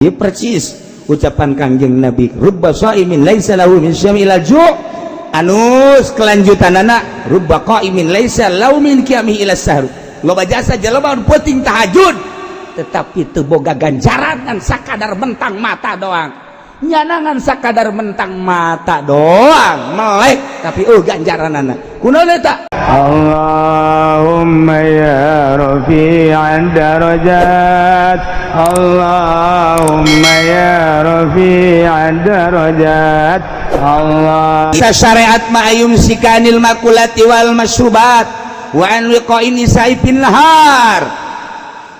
Ini persis ucapan Kangjeng Nabi, rubba shaimin laisa lahu min syami ila ju'. Anus kelanjutan anak, rubba qaimin laisa lahu min qiyamihi ila sahru. Loba jasa jelema nu penting tahajud, tetapi teu boga ganjaran, ngan sakadar mentang mata doang. Nyanangan sakadar mentang mata doang melek, tapi oh, ganjaran anak kunaon eta? اللهم يا رفيع الدرجات، اللهم يا رفيع الدرجات، الله Syariat ma ayumsika 'anil makulati wal masyrubat wa an wiqa'in nisa'i fin nahar.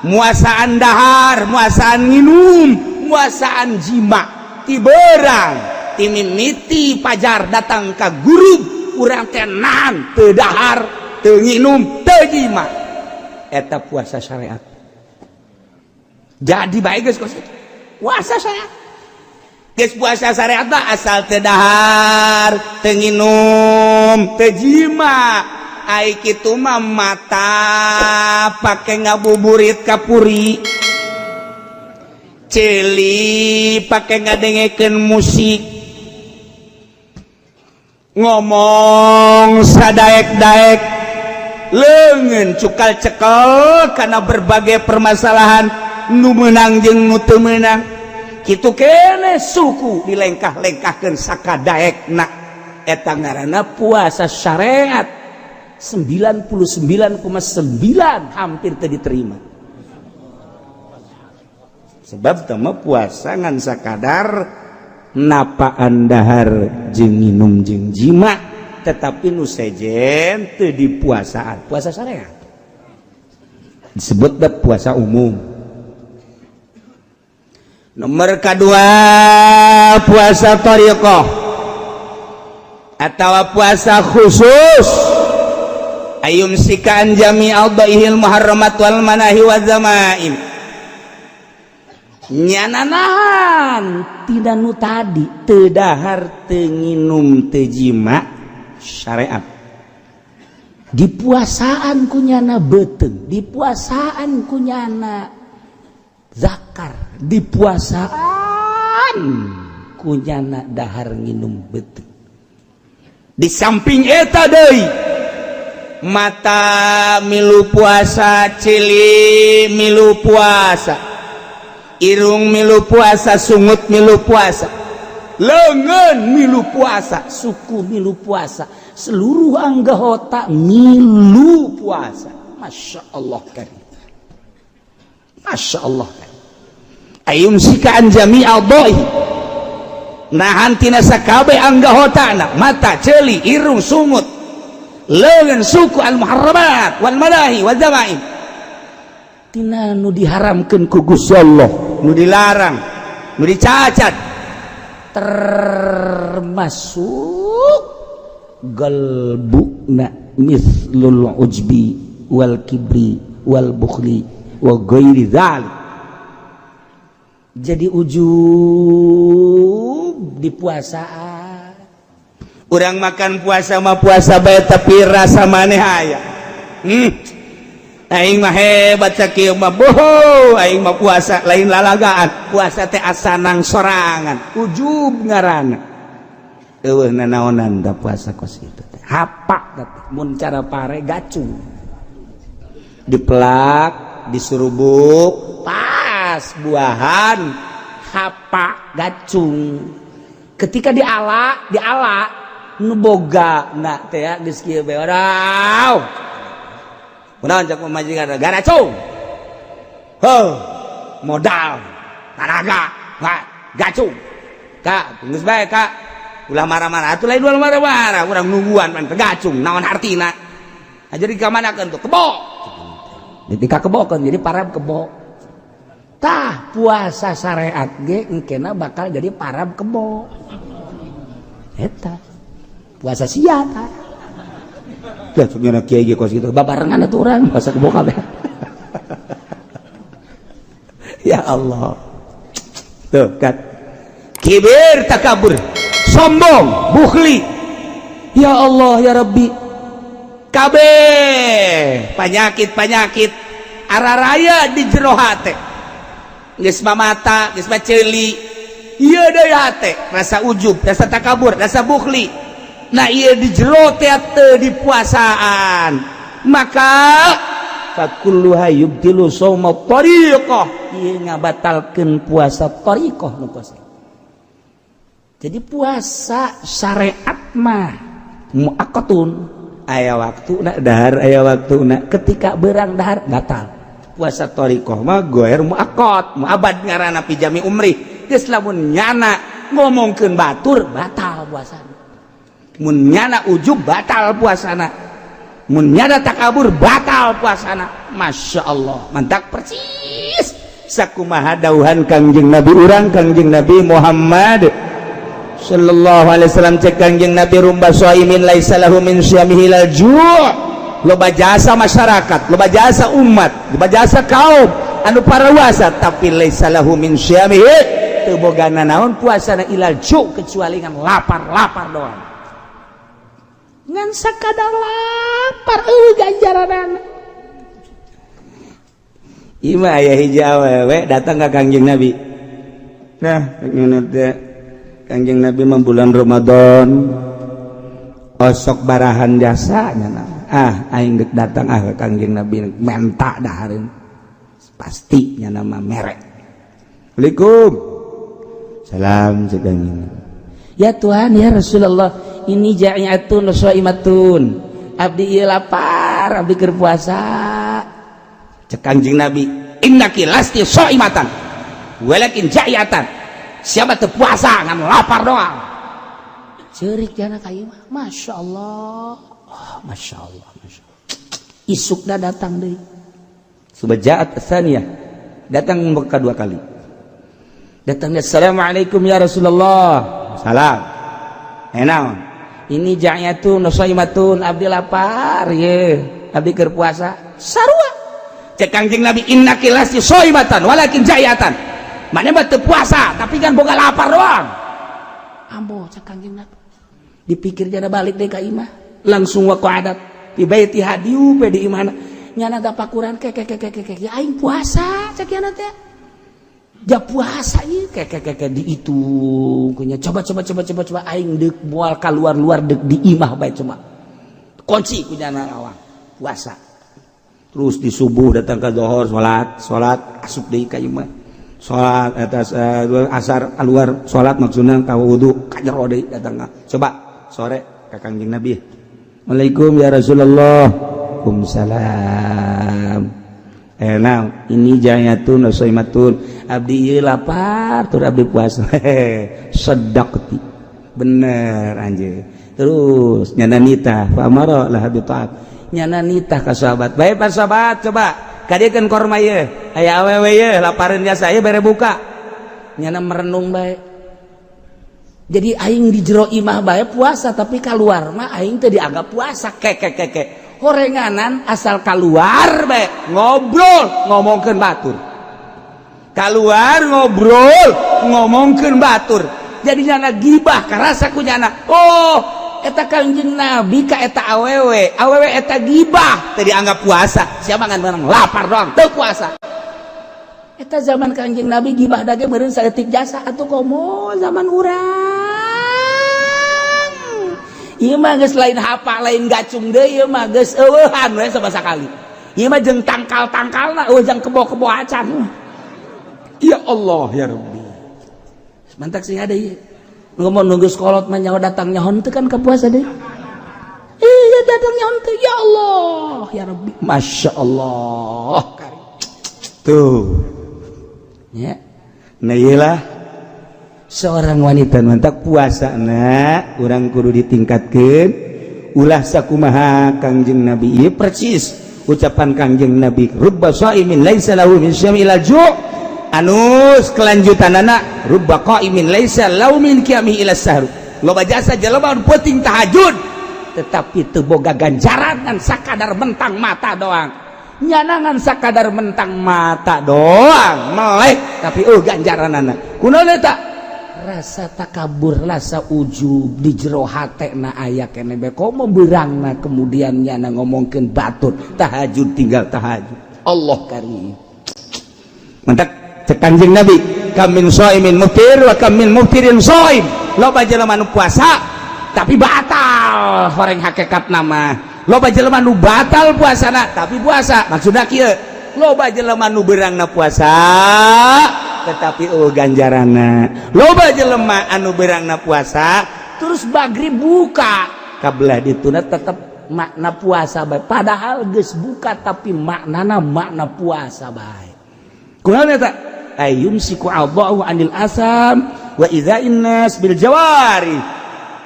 Muasaan dahar, muasaan nginum, muasaan jima ti berang, ti mimiti pajar datang ka gurub, urang teh nahan, teu dahar, teu nginum, teu jima. Eta puasa syariat. Jadi baik, geus kos puasa syariat. Geus puasa syariat mah asal teu dahar, teu nginum, teu jima. Ai kitu mah mata pake ngabuburit kapuri, ceuli pake ngadengekeun musik, ngomong sadaek-daek, leungeun cukal cekel karena berbagai permasalahan nu meunang jeung nu teu meunang. Kitu kene suku dilengkah-lengkahkeun sakadaekna. Eta ngaranna puasa syariat 99,9 hampir teu diterima, sebab teu puasa ngan sakadar napaan dahar jeung nginum jeung jima, tetapi nu sejen teu dipuasaan. Puasa syariat disebut puasa umum. Nomor kedua, puasa thariqah atau puasa khusus, ayumsika an jami' a'dha'ihil muharramat wal manahi wa zamaim. Nyana nahan tina nu tadi, teu dahar, teu nginum, teu jima syariat. Dipuasaan ku nyana beuteung, dipuasaan ku nyana zakar, dipuasaan ku nyana dahar nginum beuteung. Di samping eta deui, mata milu puasa, ceuli milu puasa, irung milu puasa, sungut milu puasa, leungeun milu puasa, suku milu puasa, seluruh anggota milu puasa. Masya Allah karim, Masya Allah karim. Ayumsika an jami' a'dha'i, nahan tina sakabeh anggotana, mata, ceuli, irung, sungut, leungeun, suku, al muharramat wal manahi wal zamaim, tina nu diharamkeun ku Gusti Allah, nu dilarang, nu dicacat, termasuk galbuna mislul ujbi wal kibri wal bukhli wa ghairi dzalik. Jadi ujub di puasaan. Urang makan puasa mah puasa bae, tapi rasa maneh aya. Aing mah hebat sakieu mah, boho, aing mah puasa lain lalagaan, puasa teh asanang sorangan. Ujub ngaranna. Eueuh nanaonan da puasa kos kitu teh. Hapak teh mun cara pare gacung, dipelak, disurubuk, pas buahan hapak gacung. Ketika diala, diala nu boga na teh geus kieu bae. Wadaw, kunaon cak pamajikan? Garacung. Heuh, modal tanaga gacung. Kak, geus bae, Kak, ulah marah-marah atuh. Lain ulah marah-marah, urang nungguan pan gacung naon hartina. Nah, jadi kamanakeun tuh kebo, jadi ka kebokeun, jadi parab kebo. Tah, puasa syariat ge engkena bakal jadi parab kebo. Eta puasa sia tah. Ya, sebenarnya kiai ge kos gitu babarengan atuh urang puasa kebo kabeh. Ya Allah, tuh kan kibir, takabur, sombong, bukhli. Ya Allah ya Rabbi, kabeh penyakit-penyakit araraya di jero hate. Geus mata, geus mah ceuli. Ieu deui hate, rasa ujub, rasa takabur, rasa bukhli. Nah, ieu di jero teh teu dipuasaan. Maka fakulluha yubtilu shauma tariqah. Ieu ngabatalkeun puasa tariqah nu puasa. Jadi puasa syariat mah muaqqatun, aya waktu nak dahar, aya waktu nak ketika berang dahar batal. Puasa thariqah mah goer muaqqat, muabad ngaranna, fi jami umri. Geus lamun nyana ngomongkeun batur, batal puasana. Mun nyana ujub, batal puasana. Mun nyana takabur, batal puasana. Masya Allah, mantap persis sakumaha dauhan Kangjeng Nabi urang, Kangjeng Nabi Muhammad sallallahu alaihi wasallam. Cek Kangjeng Nabi, "Rubba shaimin laisa lahu min shiyamihi illal ju'." Loba jasa masyarakat, loba jasa umat, loba jasa kaum anu parawasa, tapi laisa lahu min shiyamihi, teu boga nanaon puasana, illal ju', kecuali ngan lapar-lapar doang, ngan sakadar lapar, eueuh ganjaranana. Ima aya hiji awewe datang ka Kangjeng Nabi. Nah, ngene teh, Kangjeng Nabi mah bulan Ramadan osok barahan jasa nya. Ah, aing dek datang ah ke Kangjeng Nabi menta dahareun. Pasti nya nama merek. Assalamualaikum. Salam, cek Kangjeng Nabi. Ya Tuhan, ya Rasulullah, ini ja'iatun shaimatun. Abdi ieu lapar, abdi keur puasa. Cek Kangjeng Nabi, "Innaki lasti shaimatan walakin ja'iatan." Siapa teu puasa, ngan lapar doang. Ceurik jana ka ieu mah. Masya Allah. Oh, Masya Allah, Masya Allah. Isukna datang deui. Subajaat tsaniyah. Datang kedua kali. Datangnya, "Assalamualaikum ya Rasulullah." Salam. Eh, naon? Ini ja'yatun shaimatun, abdi lapar ye. Abdi keur puasa. Sarua. Cek Kangjeng Nabi, "Innaki lasti shaimatan walakin ja'yatan." Mana mah teu puasa, tapi kan boga lapar doang. Ambo, cek Kangjeng Nabi. Dipikir jana balik deh ka imah. Langsung waqa'adat fi baitiha, diup di imahna. Nyana dapakuran ke ke ke ke ke ke, ya aing puasa, cek nyana teh. Ja puasa ieu ke ke ke ke, dihitung kunya, coba coba coba coba coba, aing deuk moal keluar-luar, deuk di imah bae, coba. Kunci ku nyana lawang puasa. Terus di subuh datang ke zohor, salat, salat, asup deui ka imah. Salat atas asar keluar salat, maksudna ka wudu, ka jero deui datang. Coba sore ka Kangjeng Nabi. "Assalamualaikum ya Rasulullah." "Waalaikumsalam." Eh, nah, ini jayatun shaimatun, abdi ieu lapar tur abdi puasa. "Sadaqti, bener anjeun." Terus nyana nitah, fa amara laha bi ta'at. Nyana nitah ka sahabat bae, "Pak sahabat, coba kadiekeun korma ieu, aya awewe ieu lapareun jasa ieu, bere buka." Nyana merenung bae, jadi aing di jero imah bae puasa, tapi keluar mah aing teh dianggap puasa. Ke ke ke ke, horenganan asal keluar bae ngobrol ngomongkeun batur, keluar ngobrol ngomongkeun batur, jadi nyana gibah karasa ku nyana. Oh, eta Kangjeng Nabi ka eta awewe, awewe eta gibah teu dianggap puasa. Siapa ngan menang lapar doang teu puasa. Eta zaman Kangjeng Nabi gibah dage meureun saeutik jasa. Atuh komo zaman urang ieu mah geus lain hapa, lain gacung deui, ieu mah geus eueuhan we sabasa kali. Ieu mah jeung tangkal-tangkalna eueuh, jang kebo-kebo acan. Ya Allah ya Rabbi, mantak sing ada ieu ngomong nunggu sekolot mah nyawa datang nyaho teu kan ke puasa deui. Iya, datang nyaho teu. Ya Allah ya Rabbi, Masya Allah. Tuh ya, nah iyalah seorang wanita mantak puasa na urang kudu ditingkatkan, ulah sakumaha Kangjeng Nabi. Ieu persis ucapan Kangjeng Nabi, "Rubba shaimin laisa lahu min syami ila ju'." Anus kelanjutan anak, "Rubba qaimin laisa lahu min qiyamihi ila sahru." Loba jasa jelema nu penting tahajud, tetapi teu boga ganjaran, ngan sakadar mentang mata doang. Nyanangan sakadar mentang mata doang melek, tapi oh ganjaran anak kunaon eta? Rasa takabur, rasa ujub di jero hate na aya kene bae, komo beurangna kemudian nyana ngomongkeun batur, tahajud tinggal tahajud. Allah karim, mantak. Cek Kanjeng Nabi, kam min shaimin muftir wa kam min muftirin shaim. Loba jelema nu puasa tapi batal horeng hakikat nama, loba jelema nu batal puasana tapi puasa. Maksudna kieu, loba jelema nu beurangna puasa tetapi oh ganjarana, loba jelema anu beurangna puasa terus magrib buka kabelah dituna tetep makna puasa bae, padahal geus buka tapi maknana makna puasa bae. Kunaon eta? Ayumsiku a'dha'u anil asam wa idza'in nas bil jawari.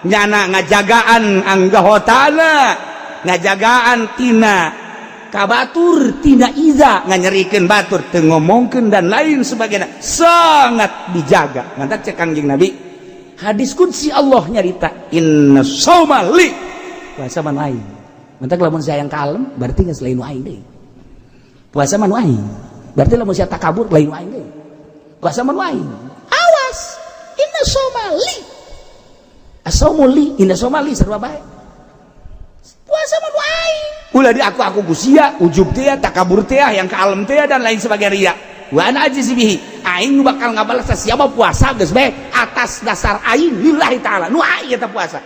Nyana ngajagaan anggahotana, ngajagaan tina kabatur, tina iza nganyerikeun batur, teu ngomongkeun dan lain sebagainya, sangat dijaga. Ngantak cek Kangjeng Nabi, hadis qudsi, Allah nyarita, inna shauma li, puasa mah lain. Mantak lamun saya yang kalem berarti geus lain aing deui. Puasa mah aing. Berarti lamun sia takabur lain aing deui. Puasa mah aing. Awas, inna shauma li, asaumu li, inna shauma li, sarua bae. Puasa mah aing, ulah di aku ku sia, ujub teh, takabur teh, yang kalem teh, dan lain sebagainya, ria. Wa ana ajzi bihi, aing nu bakal ngabalas siapa. Puasa geus bae atas dasar aing lillahi taala, nu aing eta puasa.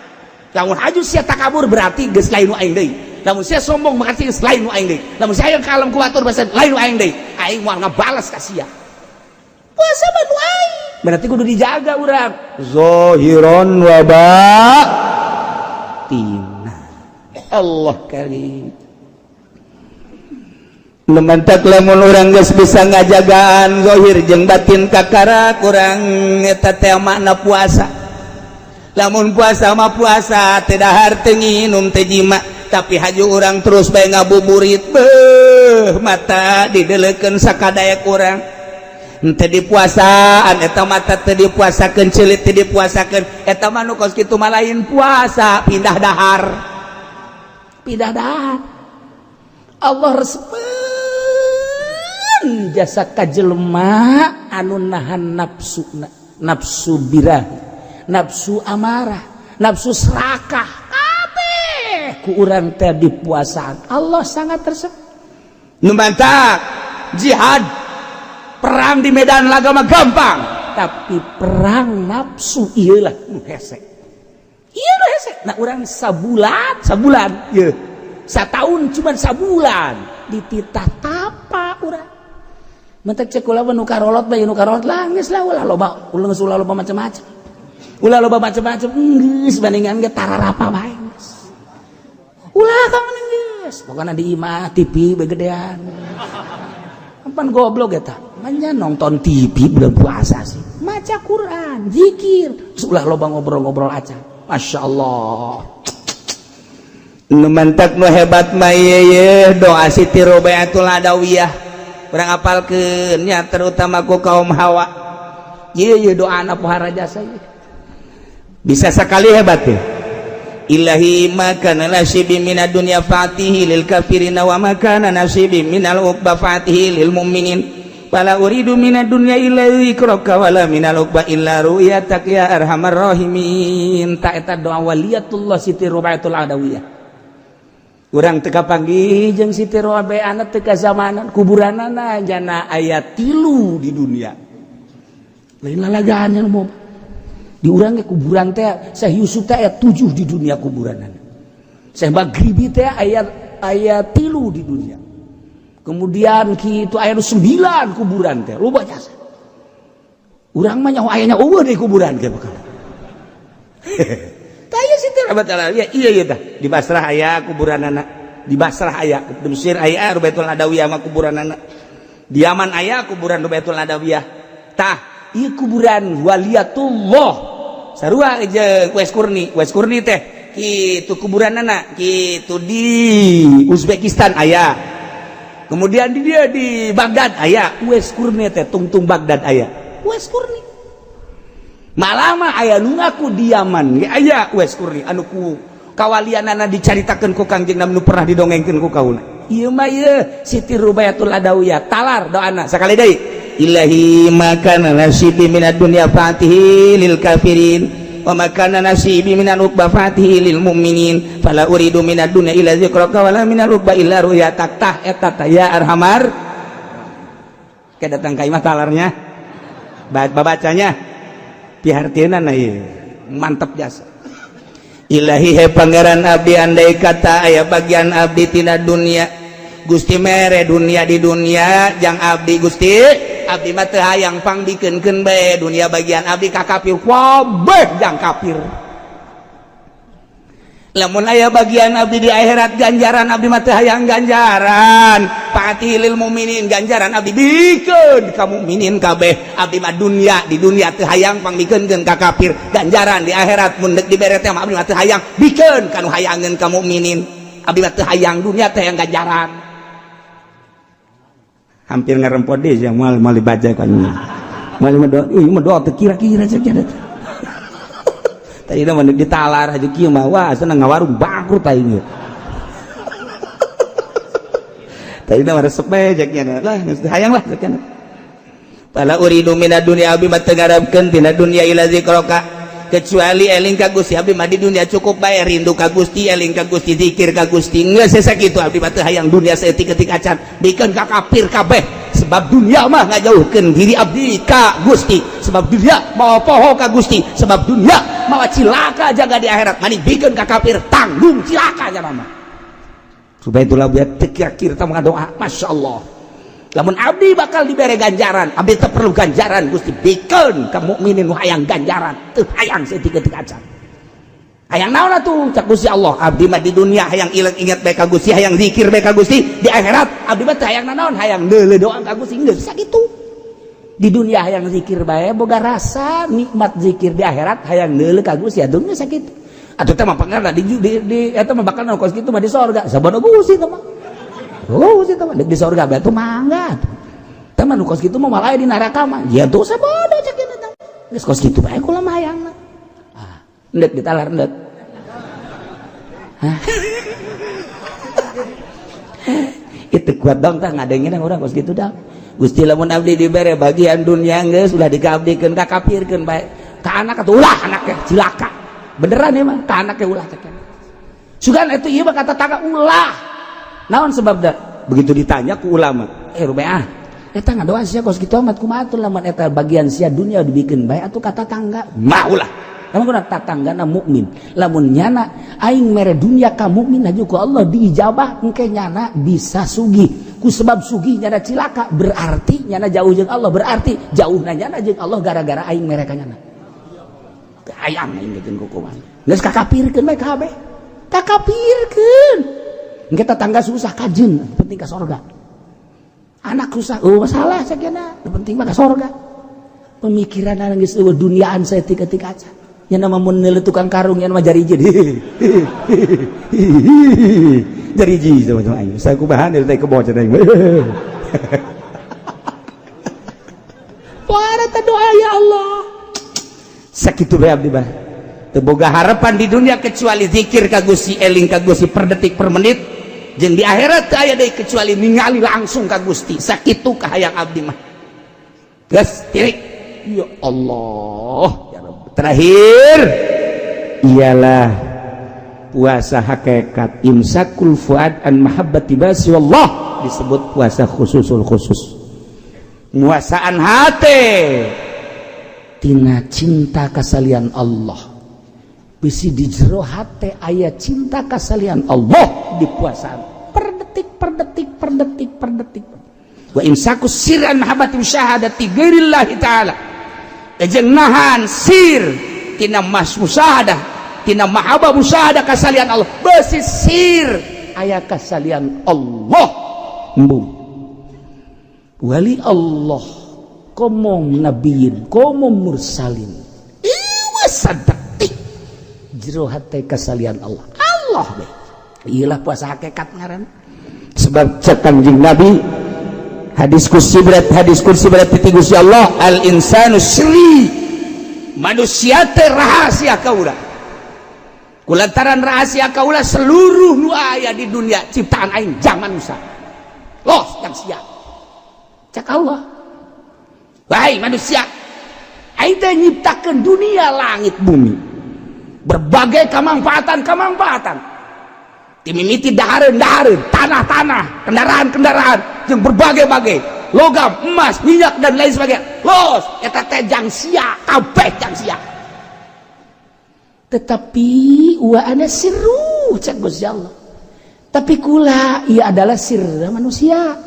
Lamun haju sia takabur berarti geus lain nu aing deui. Lamun sia sombong berarti geus lain nu aing deui. Lamun sia yang kalem ku batur berarti lain nu aing deui. Aing moal ngabalas ka sia. Puasa mah nu aing, berarti kudu dijaga urang zahiron wa batina. Allah karim. Lumantak lamun urang geus bisa ngajagaan zahir jeung batin, kakara kurang eta teh makna puasa. Lamun puasa mah puasa teu dahar, teu nginum, teu jima, tapi haju urang terus bae ngabuburit, beuh, mata didelekeun sakadaek urang, henteu dipuasaan eta mata, teu dipuasakeun ceulit, teu dipuasakeun. Eta mah nu kos kitu mah lain puasa, pindah dahar, pindah dahar. Allah resepeun jasa ka jelema anu nahan nafsu, nafsu birahi, nafsu amarah, nafsu serakah, kabeh ku urang teh dipuasaan. Allah sangat resep. Nu mantak jihad, perang di medan laga mah gampang, tapi perang nafsu iyalah nu hese, iya nu hese. Nah, urang sabulan, sabulan ieu satahun, cuman sabulan dititah tapa urang. Mentek cek kula, nu karolot bae, nu karolot lah geus lah, ulah loba, ulah geus, ulah loba macam-macam, ulah loba macam-macam, geus bandingan ge tararapa bae geus. Ulah kamu geus, pokokna di imah TV begedean. Pan goblok eta manya nonton TV bulan puasa sih. Maca Quran, zikir, terus ulah loba ngobrol-ngobrol aja. Masya Allah. Nu mantak nu hebat mah ye doa Siti Robiatul Adawiyah. Urang apalkeun nya, terutama ku kaum hawa. Ye ye doa anak pohara jasa ye. Bisa sekali hebat ya. Ilahi ma kana nasibi minad dunya fatihi lil kafirina wa ma kana nasibi minal uqba fatihi lil mu'minin, fala uridu minad dunya illa dzikraka wala minal uqba illa ru'yatak ya arhamar rahimin. Ta eta doa waliyatullah Siti Rubatul Adawiyah. Urang teu kapanggih jeung Siti Rubaiyah, teu kazamanan. Kuburanana jana aya 3 di dunia, lain lalagaan yang mau di urang ge kuburan teh. Syekh Yusuf teh aya 7 di dunia kuburanana. Syekh Maghribi teh aya aya 3 di dunia. Kemudian kitu aya nu 9 kuburan teh loba jasa. Urang mah nyaho ayana eueuh di kuburan ge bakal. Tah ieu Siti Rubatul, iya iya iya tah di Basrah aya kuburanana, di Basrah aya, di Mesir aya Rubatul Adawiyah mah kuburanana, di Yaman aya kuburan Rubatul Adawiyah. Tah ieu kuburan waliyatullah sarua jeung Uwais Qurni. Uwais Qurni teh kitu kuburanana kitu, di Uzbekistan aya, kemudian di dia di Baghdad aya Uwais Qurni teh, tungtung Baghdad aya Uwais Qurni. Malah mah aya nu ngaku di Yaman ge aya Uwais Qurni anu ku kawalianana dicaritakeun ku Kangjeng Nabi, nu pernah didongengkeun ku kaula. Ieu mah ieu Siti Rubayatul Adawiyah, talar doana sakali deui. Ilahi ma kana nasibi minad dunya fatihi lil kafirin wa ma kana nasibi minal uqba fatihi lil mu'minin, fala uridu minad dunya illa dzikraka wala minal uqba illa ru'yatak. Tah eta tah ya arhamar. Kayak datang ka imah talarnya. Babacanya pihartieuna ieu mantap jasa. Ilahi he Pangeran abdi, andai kata aya bagian abdi tina dunia, Gusti mere dunia di dunia jang abdi. Gusti, abdi mah teu hayang, pangbikeunkeun bae dunia bagian abdi ka kafir kabeh, jang kafir. Lamun aya bagian abdi di akhirat ganjaran, abdi mah teu hayang ganjaran, fa'athihi lil mukminin, ganjaran abdi bikeun ka mukminin kabeh. Abdi mah dunia di dunia teu hayang, pangbikeunkeun ka kafir. Ganjaran di akhirat mun deuk dibere teh mah abdi mah teu hayang, bikeun ka nu hayangeun ka mukminin. Abdi mah teu hayang dunia, teu hayang ganjaran. Hampir ngarempot deh yang mal mal dibaca kan mal mah doa ieu mah doa teu kira-kira cek tadi mah ditalar aja kieu mah, wah, senang ngawarung bangkrut aing. Tadi mah resep bae cek nya lah, geus hayang lah cek nya. Fala uridu minad dunya, abdi mah teu ngarepkeun tina dunya, illa zikraka, kecuali eling ka Gusti. Abdi mah di dunia cukup bae rindu ka Gusti, eling ka Gusti, zikir ka Gusti, geus sakitu. Abdi mah teu hayang dunia saeutik-eutik acan, bikeun ka kafir kabeh, sebab dunia mah ngajauhkeun diri abdi ka Gusti, sebab dunia mawa poho ka Gusti, sebab dunia mawa cilaka jaga di akhirat. Mani bikeun ka kafir, tanggung cilaka nya mah. Supaya itulah buat teu kira-kira doa. Masya Allah, lamun abdi bakal dibere ganjaran, abdi teu perlu ganjaran, Gusti, bikeun ka mukminin nu hayang ganjaran, teu hayang saeutik-eutik acan. Hayang naon atuh? Cak Gusti Allah, abdi mah di dunia hayang ilang ingat bae ka Gusti, hayang zikir bae ka Gusti. Di akhirat abdi mah teu hayang nanaon, hayang deuleu doa ka Gusti, geus sakitu. Di dunia hayang zikir bae, boga rasa nikmat zikir. Di akhirat hayang deuleu ka Gusti, atuh geus sakitu. Atuh teh mah pangarna di eta mah bakal kos kitu mah di sorga. Sabodo Gusti teh mah. Oh, Gusti teh mah di sorga bae atuh, mangga. Teh mah nu kos kitu mah malah di neraka mah. Ya tuh sabodo cek eta. Geus kos kitu bae kula mah hayangna. Ah, endek ditalar endek. Hah? Itu kuat dong tah ngadengin urang kos kitu dah. Gusti, lamun abdi dibere bagian dunia, geus ulah dikaabdikeun ka kafirkeun bae. Ka anak atuh ulah, anaknya cilaka. Beneran ya mah, ka anaknya ulah cek. Sugan itu ieu mah kata tangga ulah. Naon sebabna? Begitu ditanya ku ulama, eh rubeah, eta ngadoa sia kos kitu amat kumaha atuh lamun eta bagian sia dunia dibikeun bae atuh kata tangga? Mah ulah. Emang kuna tatanggana mukmin. Lamun nyana aing mere dunia ka mukmin aja ku Allah diijabah, engke nyana bisa sugih. Ku sebab sugih nyana cilaka, berarti nyana jauh jeung Allah, berarti jauh nyana jeung Allah gara-gara aing mere ka nyana. Hayang aing ngeukeun kukuman. Geus kakapirkeun bae kabeh. Kakapirkeun. Engke tetangga susah kajeun, penting ka sorga. Anak susah, oh masalah sakiana, penting mah ka sorga. Pemikiran geus eueuh duniaan saeutik-eutik aja. Nya nama mun neuleuh tukang karung nya mah jariji. Jariji sama sama aing. Saya kubahan teh kebo cenah aing. Para doa ya Allah. Sakitu bae abdi mah. Teu boga harapan di dunia kecuali zikir ka Gusti, eling ka Gusti per detik per menit. Jeung di akhirat teu aya deui kecuali ningali langsung ka Gusti. Sakitu kahayang abdi mah. Geus tirik. Ya Allah, ya Rabb. Terakhir ialah puasa hakikat, imsakul fuad an mahabbati basi wallah, disebut puasa khususul khusus. Muasaan hati tina cinta kasalian Allah. Bisi di jero hate aya cinta kasalian Allah, dipuasaan per detik per detik per detik per detik. Wa imsakus sir an mahabbati musyahadati ghairillahi ta'ala, jeung nahan sir tina mas musyahadah, tina mahabbah musyahadah kasalian Allah. Besi sir aya kasalian Allah, embung wali Allah, komo nabiyin, komo mursalin, iwa sadetik jero hate kasalian Allah, Allah be. Iyalah puasa hakikat ngaran. Sebab cek Kanjeng Nabi, hadis kursi berat, hadis kursi berat ti Gusti Allah, al insanu sri, manusia teh rahasia kaula. Kulantaran rahasia kaula, seluruh nu aya di dunia ciptaan aing jang manusia los jang sia. Cek Allah, wahai manusia, aing teh nyiptakeun dunia, langit, bumi, berbagai kemanfaatan-kemanfaatan, timimiti dahareun-dahareun, tanah-tanah, kendaraan-kendaraan, jeung berbagai-bagai. logam, emas, minyak, dan lain sebagainya. Los eta teh jang sia kabeh, jang sia. Tetapi wa ana sirru, cek Gusti Allah, tapi kula ia adalah sirra manusia.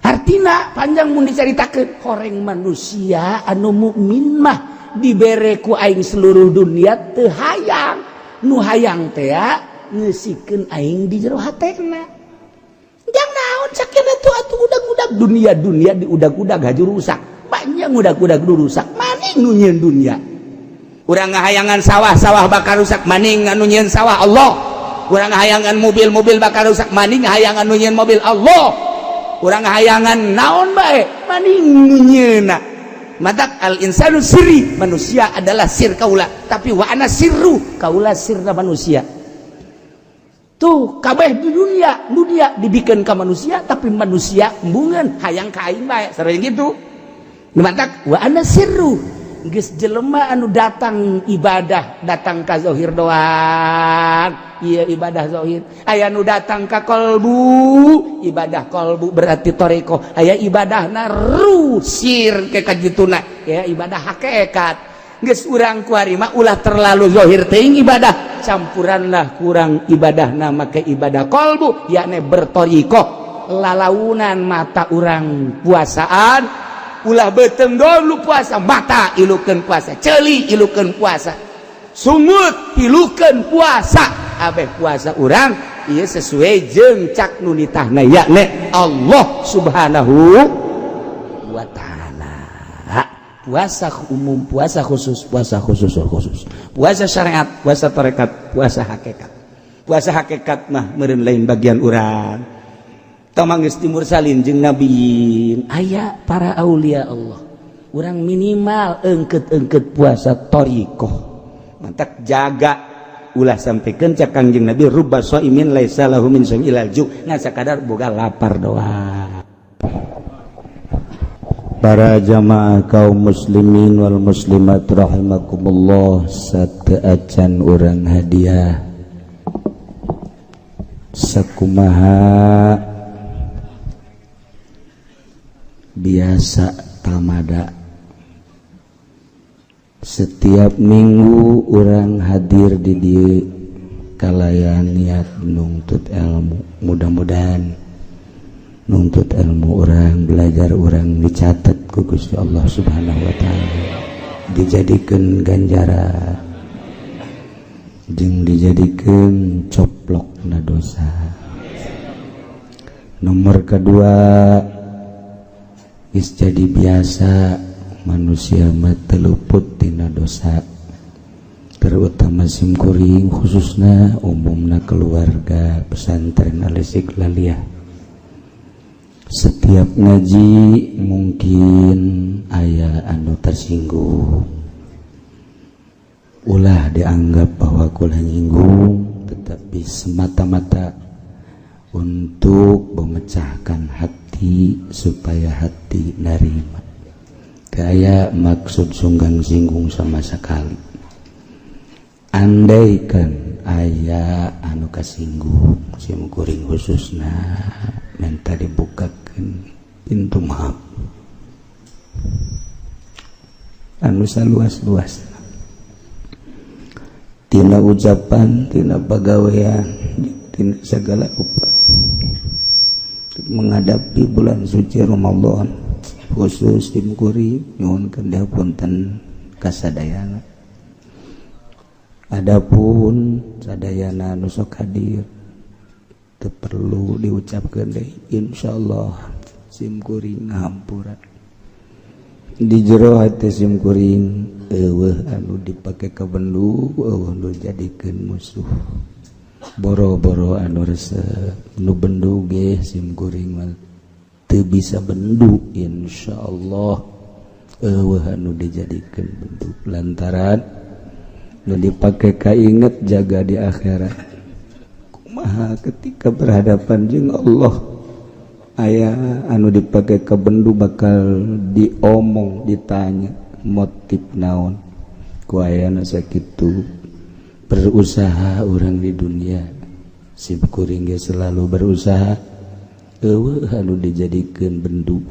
Artina panjang mun dicaritakeun. Horeng manusia anu mukmin mah dibere ku aing seluruh dunia teu hayang. Nu hayang teh ngeusikeun aing di jero hatena. Jang naon sakena tuh atuh udag-udag dunia? Dunia di udag-udag haju rusak banyak, udag-udag rusak maning nu nyieun dunia. Urang ngahayangan sawah, sawah bakal rusak, maning anu nyieun sawah Allah. Urang ngahayangan mobil, mobil bakal rusak, maning hayangan nu nyieun mobil Allah. Urang ngahayangan naon bae, maning nu nyieunna. Matak al insanu sirri, manusia adalah sir kaula, tapi wa ana sirru, kaula sirna manusia. Tuh kabeh di dunia, dunia dibikin ke manusia, tapi manusia embungeun hayang ka aing bae, sering gitu. Matak wa ana sirru. Geus jelema anu datang ibadah, datang ka zahir doang, iya ibadah zahir. Aya nu datang ka kolbu, ibadah kolbu berarti toreko. Aya ibadah ruh sir ke kajituna ya, ibadah hakikat. Geus urang kuari mah ulah terlalu zahir teuing ibadah, campuranlah kurang ibadah nama ke ibadah kolbu, yakni bertoriko. Lalaunan mata urang puasaan, ulah beteng dulu puasa, mata ilukeun puasa, ceuli ilukeun puasa, sungut ilukeun puasa. Abeh puasa urang ieu sesuai jeung cak nu nitahna, yakni Allah Subhanahu wa Ta'ala. Puasa umum, puasa khusus, puasa khusus khusus, puasa syariat, puasa tarekat, puasa hakikat. Puasa hakikat mah meureun lain bagian urang. Tamang geus mursalin jeung nabiin, aya para aulia Allah. Urang minimal engket-engket puasa thoriqoh. Mantak jaga, ulah sampaikan cak Kangjeng Nabi, rubba shaimin laisa lahu min shaum ilal ju', ngan sakadar boga lapar doang. Para jamaah kaum muslimin wal muslimat rahimakumullah, sateuacan urang hadiah sakumaha biasa tamada setiap minggu urang hadir di dieu kalayan niat nuntut ilmu. Mudah-mudahan nuntut ilmu urang, belajar urang dicatat ku Gusti Allah Subhanahu wa Ta'ala, dijadikan ganjaran jeung dijadikan coplok na dosa. Nomor kedua, geus jadi biasa manusia mah teluput tina dosa, terutama simkuring khususnya, umumna keluarga pesantren Al Istiqlaliyah. Setiap ngaji mungkin aya anu tersinggung, ulah dianggap bahwa kula nyinggung, tetapi semata-mata untuk memecahkan hati supaya hati narima. Gaya maksud sunggang singgung sama sekali. Andaikan aya anu kasinggung, sim kuring khususna minta dibukakan pintu maaf anu saluas-luas, tina ucapan, tina pagawean, tina segala rupa. Menghadapi bulan suci Ramadan khusus, sim kuring nyuhunkeun dihapunten kasadayana. Adapun sadayana nu sok hadir teu perlu diucapkeun deui, insyaallah sim kuring ngahampura. Di jero hati sim kuring eueuh anu dipake kabendu, eueuh nu jadikeun musuh. Boro-boro anu resep, nu bendu ge sim kuring mah teu bisa bendu. Insyaallah eueuh anu dijadikeun bendu, lantaran nu dipake kainget jaga di akhirat, kumaha ketika berhadapan jeung Allah. Aya anu dipake ka bendu bakal diomong, ditanya motif naon ku ayana. Sakitu berusaha orang di dunia, sim kuring ge selalu berusaha. Eueuh anu dijadikeun bendu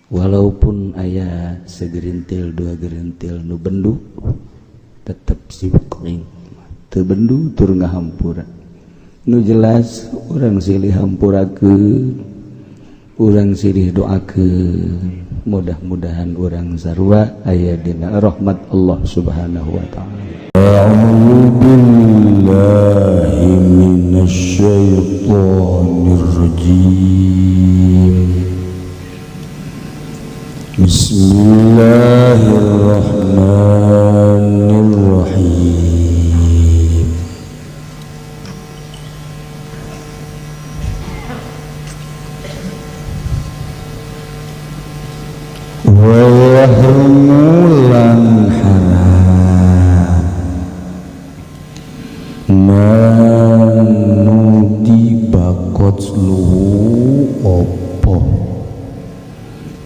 walaupun aya segerintil dua gerintil nu bendu tetep sim kuring teu bendu tur ngahampura. Nu jelas urang silih hampurakeun, urang silih doakeun, mudah-mudahan urang sarua aya dina rahmat Allah Subhanahu wa taala. A'udzu billahi minasyaitonir rajim. Bismillahirrahmanirrahim. Wa yahrumu lan haram manudi bakotluhu opo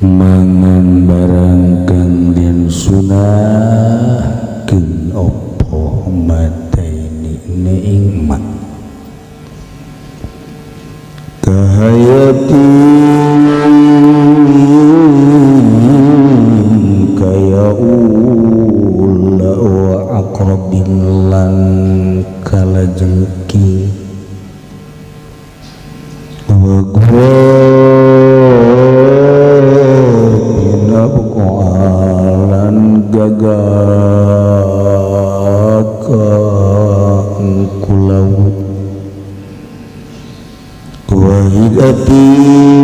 mangan barang kang den sunahkeun opo mataini ing mak kahayati kaya ula wa aqrabin lan kalajengking wa alan gagak kulau wahidatin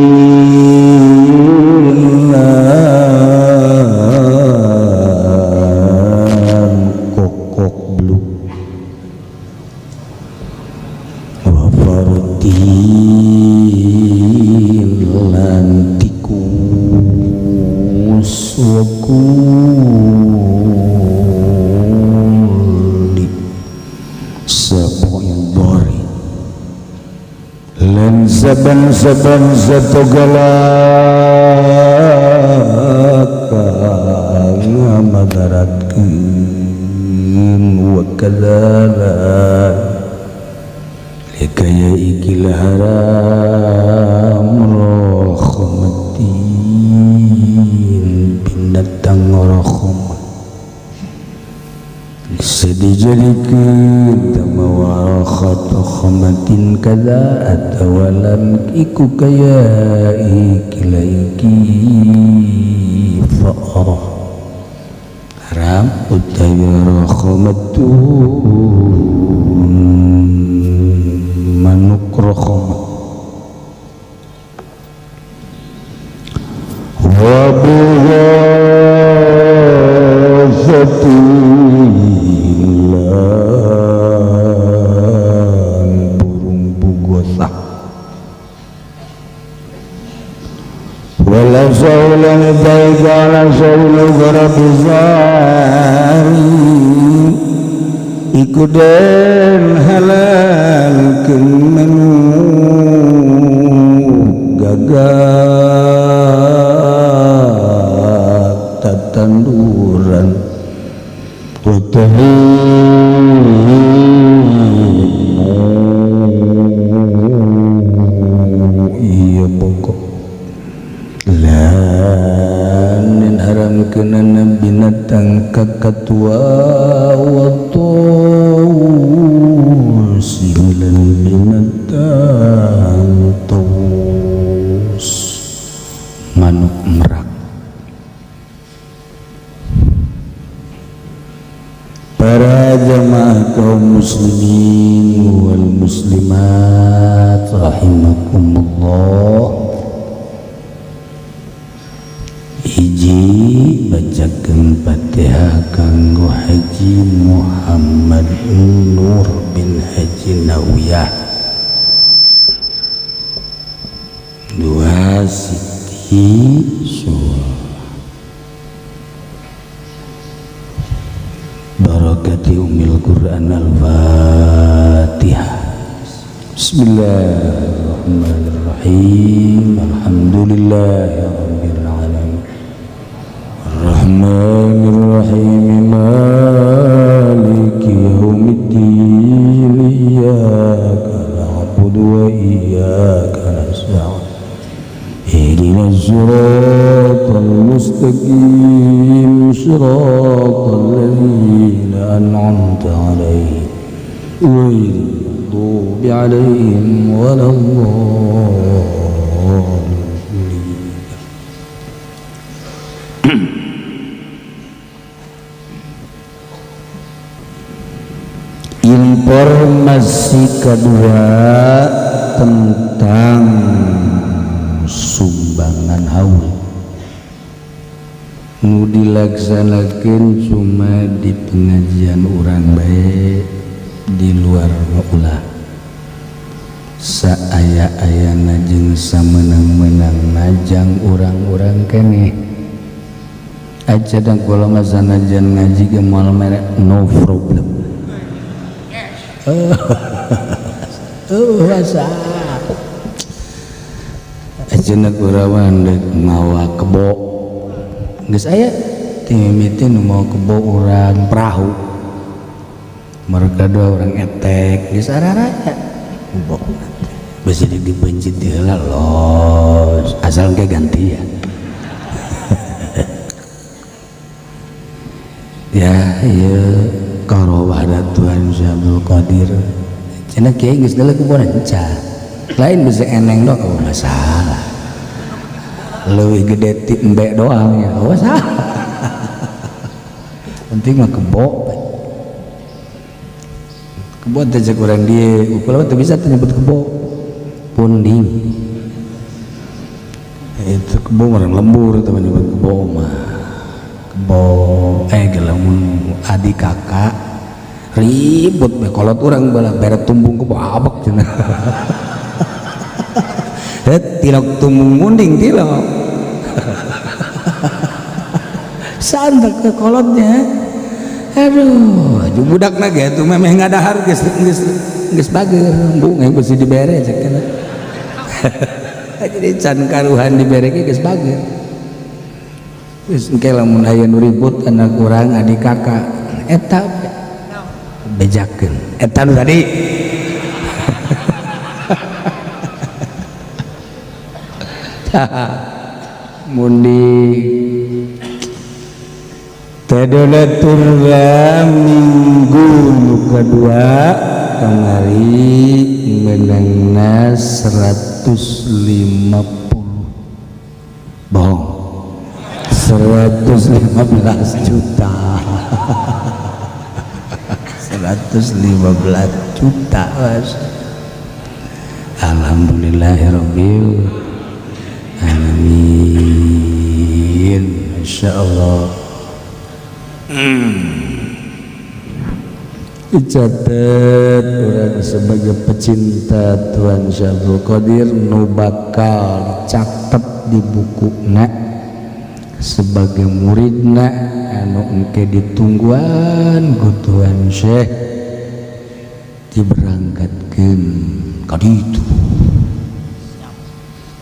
kokok blu wa fartin lan tikus wa kulli sab'in dhari lan saban-saban satogalaka ngamabaratkeun wa kadzalika likaya ikil haram rohmatin binatang rohmat bisa dijadikan tamawarakhat khamatin kada atawalam iku kaya ikila iki fa'arah haram utawi rohmatun manuk rohmat wa bughazati lan burung bugosah wala saulan baigala saulu garabizari iku den halal manu gagak tatanduran watahimu iya pokok lan haram kenana binatang kakatua wa tawus lan binatang tawus manuk merak. Para jamaah kaum muslimin wal muslimat rahimakumullah. Hiji bacakeun Fatihah kanggo Haji Muhammad Nur bin Haji Nawiyah. Dua Siti Surah Barakati Ummil Quran Al-Fatihah. Bismillahirrahmanirrahim. Alhamdulillahi rabbil alamin. Arrahmanirrahim. Maliki yaumiddin. Iyyaka na'budu wa iyyaka nasta'in. المستقيم صراط الذين أنعمت عليهم غير المغضوب عليهم ولا الضالين. Informasi kedua tentang sumbangan haul nu dilaksanakeun cuma di pengajian urang bae, di luar ulah. Saaya-ayana jeung samenang-menang najang urang-urang keneh. Aja dan kula mah sanajan ngaji ge moal mere no problem. Masa ajeuna kurawan deuk mawa kebo geus aya ti mimiti nu mawa kebo urang perahu mereka dua orang etek geus araraya kebo besi dibencit di heula los asal ge ganti ya. Ya ieu karowah Tuhan Syekh Abdul Qadir cenah kiai geus deuleu kuburan encan lain bisa eneng doang oh masalah leuwih gede ti embe doang ya oh salah penting mah kebo kebo teh cek urang dieu ukur mah teu bisa teh nyebut kebo punding itu kebo orang lembur teh nyebut kebo mah kebo gelamun adik kakak ribut be kolot urang bala bere tumbung kebo abek cenah. Tilok tumbung munding tilok sandak ke kolotnya. Aduh ju budakna ge atuh memeh ngadahar geus geus geus bager embung yang besi dibere cek cenah. Jadi can karuhan dibere ge geus bager. Geus engke lamun aya nu ribut anak urang adik kakak eta bejakeun eta nu tadi. Mundi tadala turra minggu nu kadua kamari menangna 150 bohong 115 juta 115 juta mas. Alhamdulillahirabbil alamin. Insyaallah. Dicatat orang sebagai pecinta Tuhan Syekh Abdul Qadir nu bakal dicatat di bukuna sebagai muridna anu engke ditungguan ku Tuhan Syekh diberangkatkeun ka ditu.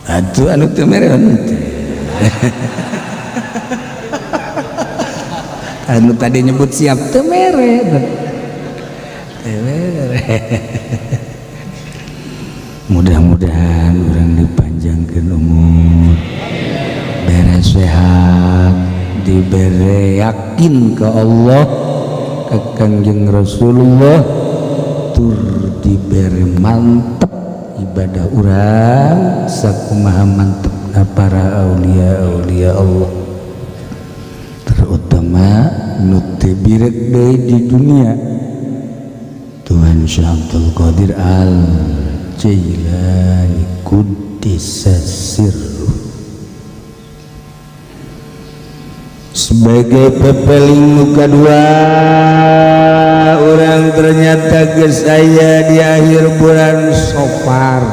Atuh anu teu mereun teh. Anu tadi nyebut siap teu mere. Teu mere. Mudah-mudahan urang dipanjangkeun umur, beres sehat, dibere yakin ke Allah, ke Kangjeng Rasulullah, tur dibere mantep ibadah urang sakumaha mantepna para aulia-aulia Allah, terutama nu teu birek deui di dunia Tuhan Syekh Abdul Qadir Al Jailani Quddisa Sirruh. Sebagai pepeling nu kadua orang ternyata geus aya di akhir bulan Safar.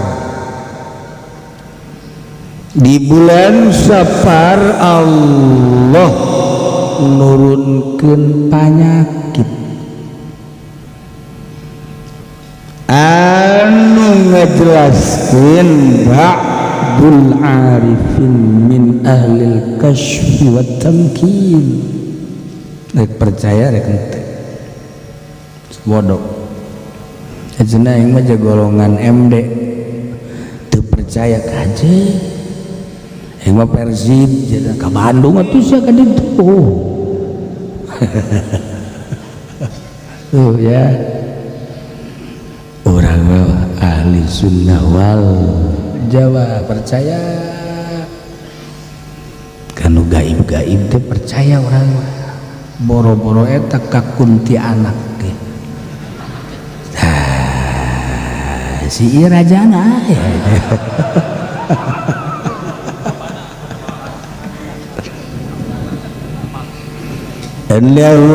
Di bulan Safar Allah nurunkeun panyakit anu ngajelaskeun ba'dul arifin min ahlil kasyfi wat tamkin. Rek percaya rek henteu bodoh. Ajeuna aing mah golongan MD teu percaya kaje. Aing mah Persib ka Bandung atuh sia ka ditu. Tuh ya. Orang ahli sunnah wal Jawa percaya kanu gaib-gaib teh percaya orang mah. Boro-boro eta ka kuntianak teh. Tah si ieu rajana ya. Annahu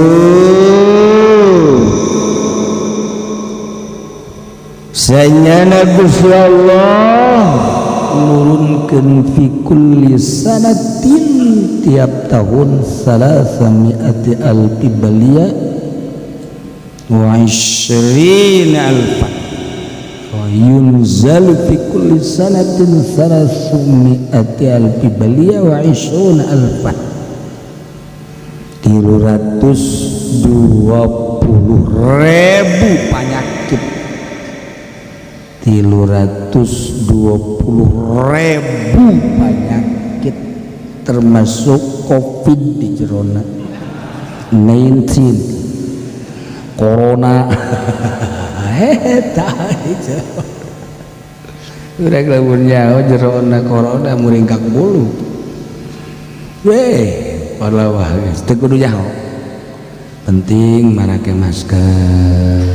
sanyana Gusti Allah nurunkeun fi kulli sanatin tiap tahun salasami'ati alfi baliya wa ishrina alfa wa yunzalu fi kulli sanatin salasami'ati alfi baliya wa ishruna alfa 320.000 penyakit, 320.000 penyakit termasuk COVID di jerona 19 corona. Eta urang lamun nyaho jerona corona muringkak bulu weh walawah geus teu kudu nyaho, penting marake masker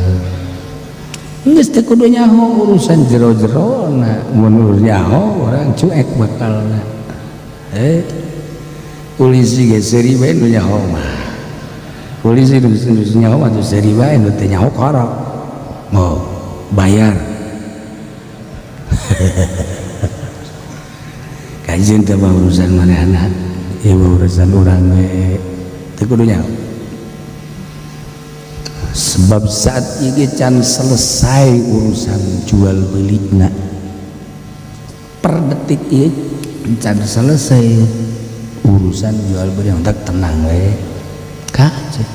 geus teu kudu nyaho urusan jero-jerona mun nyaho urang cuek bakalna. Polisi ge seuri bae nu nyaho mah, polisi nu nyaho mah teu seuri bae nu teu nyaho korok mau bayar. Kajian teh mah urusan manehna, ieu urusan urang we teu kudu nyaho. Sebab saat ini can selesai urusan jual belina, per detik ini can selesai urusan jual beli, tak tenang we kaje.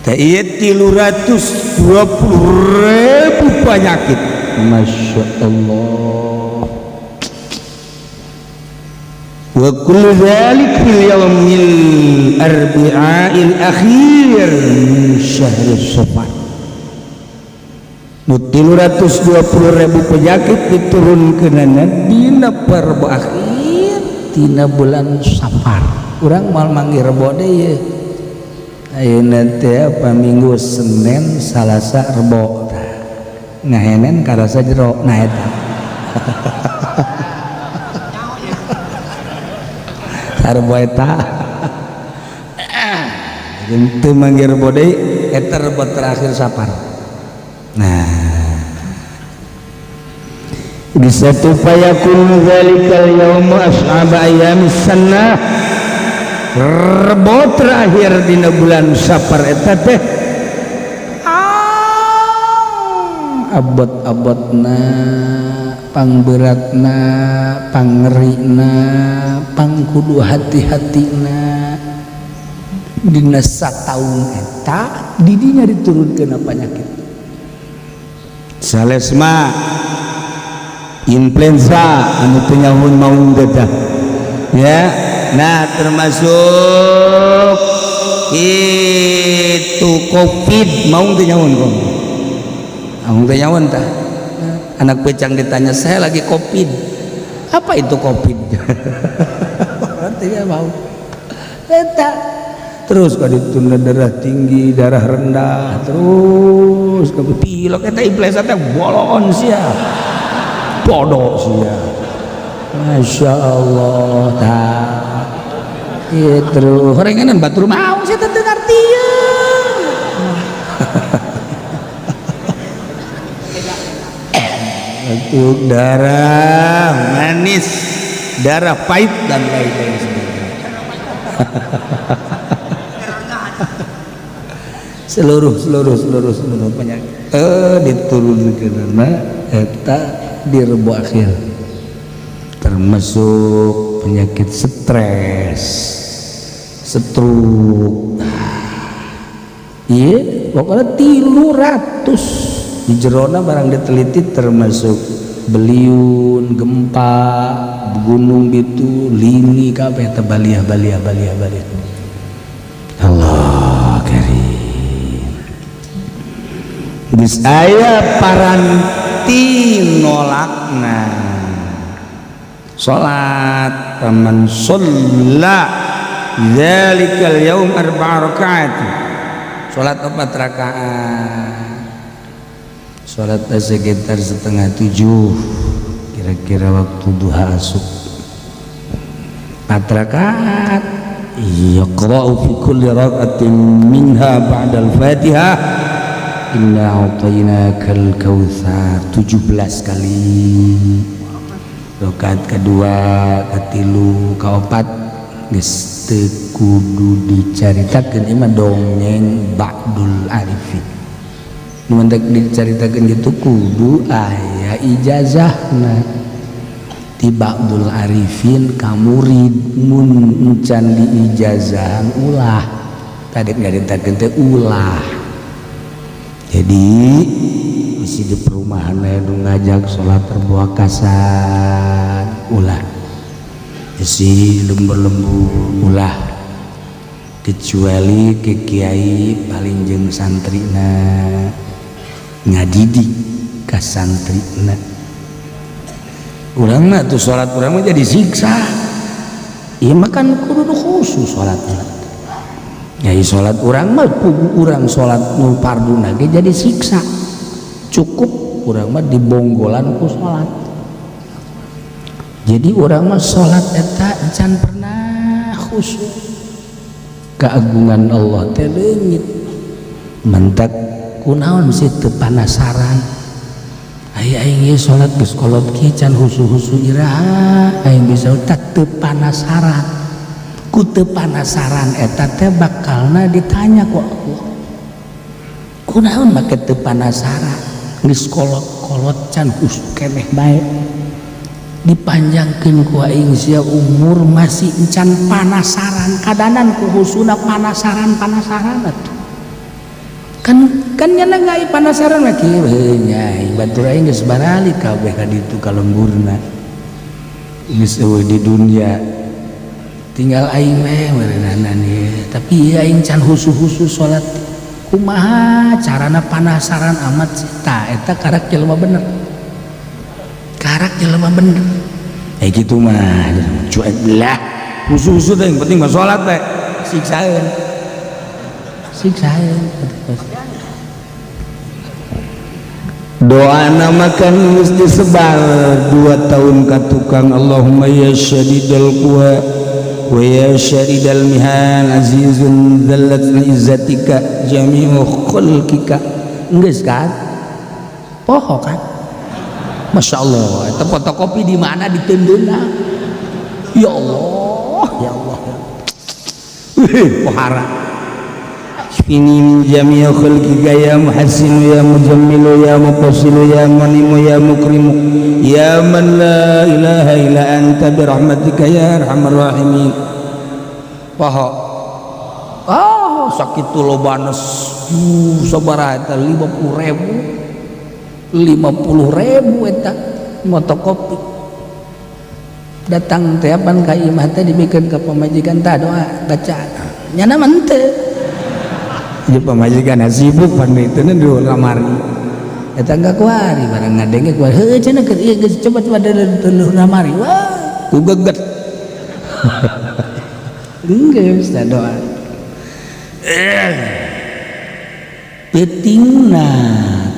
Teh ieu 320.000 penyakit. Masya Allah. Wa kullu dzalik fil yaumil arbi'il akhir min syahr Safar. Nu 320.000 penyakit diturunkeunana dina Rebo akhir tina bulan Safar. Urang moal manggih Rebo deui ye. Ayeuna teh apa Minggu Senin Salasa Rebo ngahenen karasa jero nah eta. Rebo eta teu manggih Rebo deui eta Rebo terakhir Safar. Nah bisa tu fayakun dzalikal yaumu as'aba ayamis sanah. Rebo terakhir dina bulan Safar eta teh abot-abotna, pangberatna, pangerina, pangkudu hati-hatina dina sataun eta didinya diturunkeun penyakit salesma influenza anu teu nyaho maung teh ya. Nah termasuk itu COVID maung teu nyaho kong maung teu nyaho tah. Anak pecang ditanya saya lagi COVID, apa itu COVID? Artinya mau eta terus ka ditunda darah tinggi, darah rendah, terus ka pilek eta influenza teh bolon sia, bodoh sia. Masya Allah tah ieu terus horenganan batur mau sia teh teu ngartieun. Untuk darah manis, darah pahit dan lain-lain sebagainya. Seluruh penyakit diturunkeunna eta di Rebo akhir, termasuk penyakit stres, stroke. Iya, pokoknya 300 di jerona barang diteliti termasuk Beliun, gempa, gunung gitu, lini kabeh teh baliah baliah baliah baliah. Allah karim. Geus aya paranti nolakna salat, faman shalla dzalikal yaum arba'a rakaat, salat 4 rakaat, salat sekitar 6:30 kira-kira waktu duha asup, 4 rakaat. Yaqra'u fi kulli rak'atin minha ba'dal Fatihah inna a'tainakal kautsar 17 kali. Rakaat kedua, katilu, kaopat geus teu kudu dicaritakeun, ieu mah dongeng ba'dul arifin. Nu mentek dicaritakeun gitu kudu aya ijazahna ti ba'dul arifin ka murid. Mun encan diijazahan ulah tadi nyaritakeun teh ulah. Jadi isi di perumahan nu ngajak sholat terbuat kasar ulah, isi lembur-lembur ulah, kecuali ke kiai paling jeung santrina ngadidik ka santrina. Urang mah tuh sholat urang mah jadi siksa. Ieu mah kan kudu khusus sholatna. Ya sholat urang mah pugu urang sholat nu farduna ge jadi siksa. Cukup urang mah dibonggolan ku sholat. Jadi urang mah sholat eta can pernah khusyuk. Keagungan Allah teh leungit. Mentak kunaon sih teu panasaran. Ai aing ieu salat geus kolot kieu can husu-husu iraha aing bisa tak teu panasaran. Ku teu panasaran eta teh bakalna ditanya ku Allah. Kunaon make teu panasaran? Geus kolot-kolot can husu keneh bae. Dipanjangkeun ku aing sia umur masih encan panasaran, kadanan ku husuna panasaran-panasaran atuh. Kan kan nyana ngai panasaran mah kieu heuh nya batur aing geus baralik kabeh ka ditu ka lemburna. Geus eueuh di dunia. Tinggal aing we meureunana ieu. Tapi ieu aing can husu-husu salat. Kumaha carana panasaran amat sih? Tah eta karak jelema bener. Karak jelema bener. Gitu mah cuek lah, husu-husu teh yang penting mah salat teh siksaeun. Siksaeun. Doa nama kan geus disebar 2 tahun ka tukang, Allahumma ya syadidal quwa wa ya syadidal mihan azizun dzallat izzatika jami'u khalqika. Geus kan? Poho kan? Masya Allah, eta fotokopi di mana ditendeuna? Ya Allah, ya Allah. Wih, pohara. Ini min jami'i khalqika ya muhassin ya mujammilu ya mufassilu ya munimu ya mukrimu ya man la ilaha illa anta birahmatika ya arhamar rahimin. Poho. Oh, sakitu lobana sabaraha eta 50.000. 50.000 eta motokopi. Datang teh pan ka imah teh dibikeun ka pamajikan tah doa baca. Nyana mah henteu. Ieu pamajikan sibuk pan itu di kamari. Eta enggak kuari barang ngadenge kuari. Heuh cenah keur ieu geus coba-coba deuleuh kamari. Wah, ku geget. Geus tah doa. Pentingna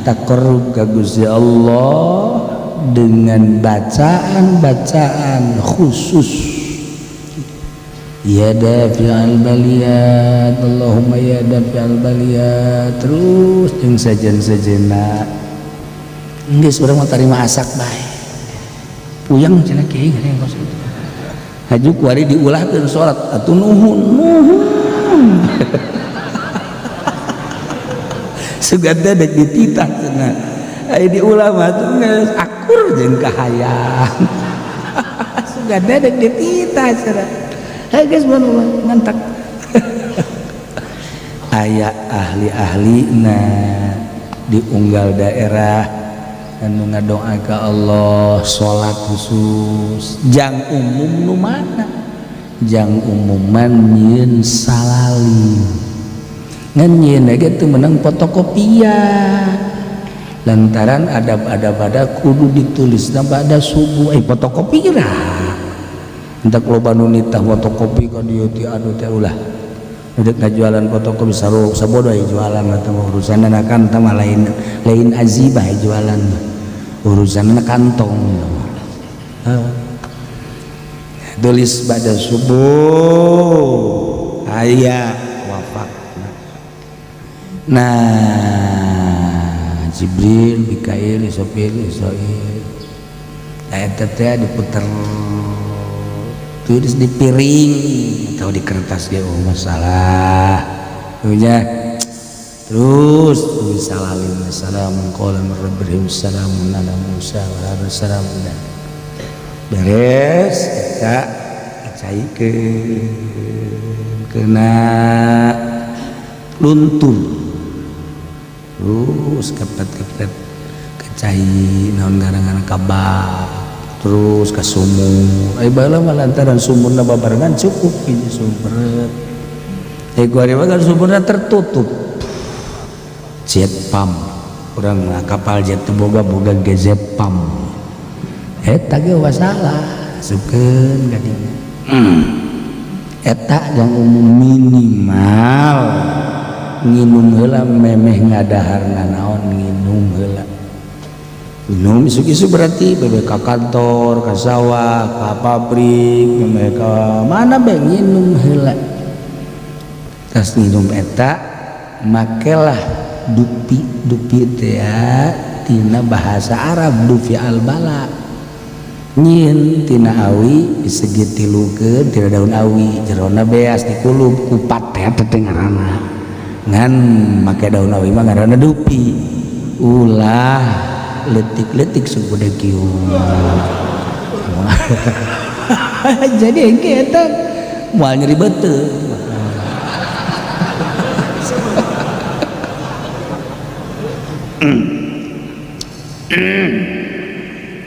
taqarrub ka Gusti Allah dengan bacaan-bacaan khusus. Ya dafi'al baliyat, Allahumma ya dafi'al baliyat, terus jeung sajen-sajena. Geus urang mah tarima asak bae. Puyeng cenah kiai geuning kos kitu. Haju kuari diulahkeun salat atuh nuhun nuhun. Sugan teh dek dititah cenah. Aya diulah mah tuh geus akur jeung kahayang. Sugan teh dek dititah cenah. Hei geus ngantak. Aya ahli-ahlina di unggal daerah. Anu ngadoa ka Allah salat khusus jang umum nu mana jang umuman nyieun salali ngan nyieun ge teu meunang fotokopian lantaran adab-adab ada kudu ditulisna ba'da subuh fotokopi lah entak loba nu nitah fotokopi ka dieu ti anu teh ulah udah ngajualan fotokopi saru sabodo jualan atau urusanna kan tah lain lain azibah jualan mah urusanna kantong. Tulis pada subuh aya wafak. Nah Jibril, Mikail, Israfil, Israil eta teh diputer tulis di piring atau di kertas ge oh masalah punya. Terus tulis salalim assalamu qawlan min rabbihim salamun ala Musa wa ala salamun beres eta dicaikeun kena luntur terus kepet-kepet kecai naon gara-gara kabak terus ka sumur ai baheula mah lantaran sumurna babarengan cukup hiji sumber kuari mah kan sumurna tertutup jet pump urang kapal jet teu boga-boga ge jet pump eta ge masalah asupkeun ka dinya. Eta yang umum minimal nginum heula memeh ngadahar nanaon nginum heula minum isuk-isuk berarti bebe ka kantor ka sawah ka pabrik memeh ka mana be nginum heula tas nginum eta makelah dupi dupi teh tina bahasa Arab dupi albala nyieun tina awi disegitilukeun tina daun awi jerona beas dikulub kupat teh teh ngaranna ngan make daun awi mah ngaranna dupi ulah letik-letik suku kieu. Jadi engke eta moal nyeri beuteung.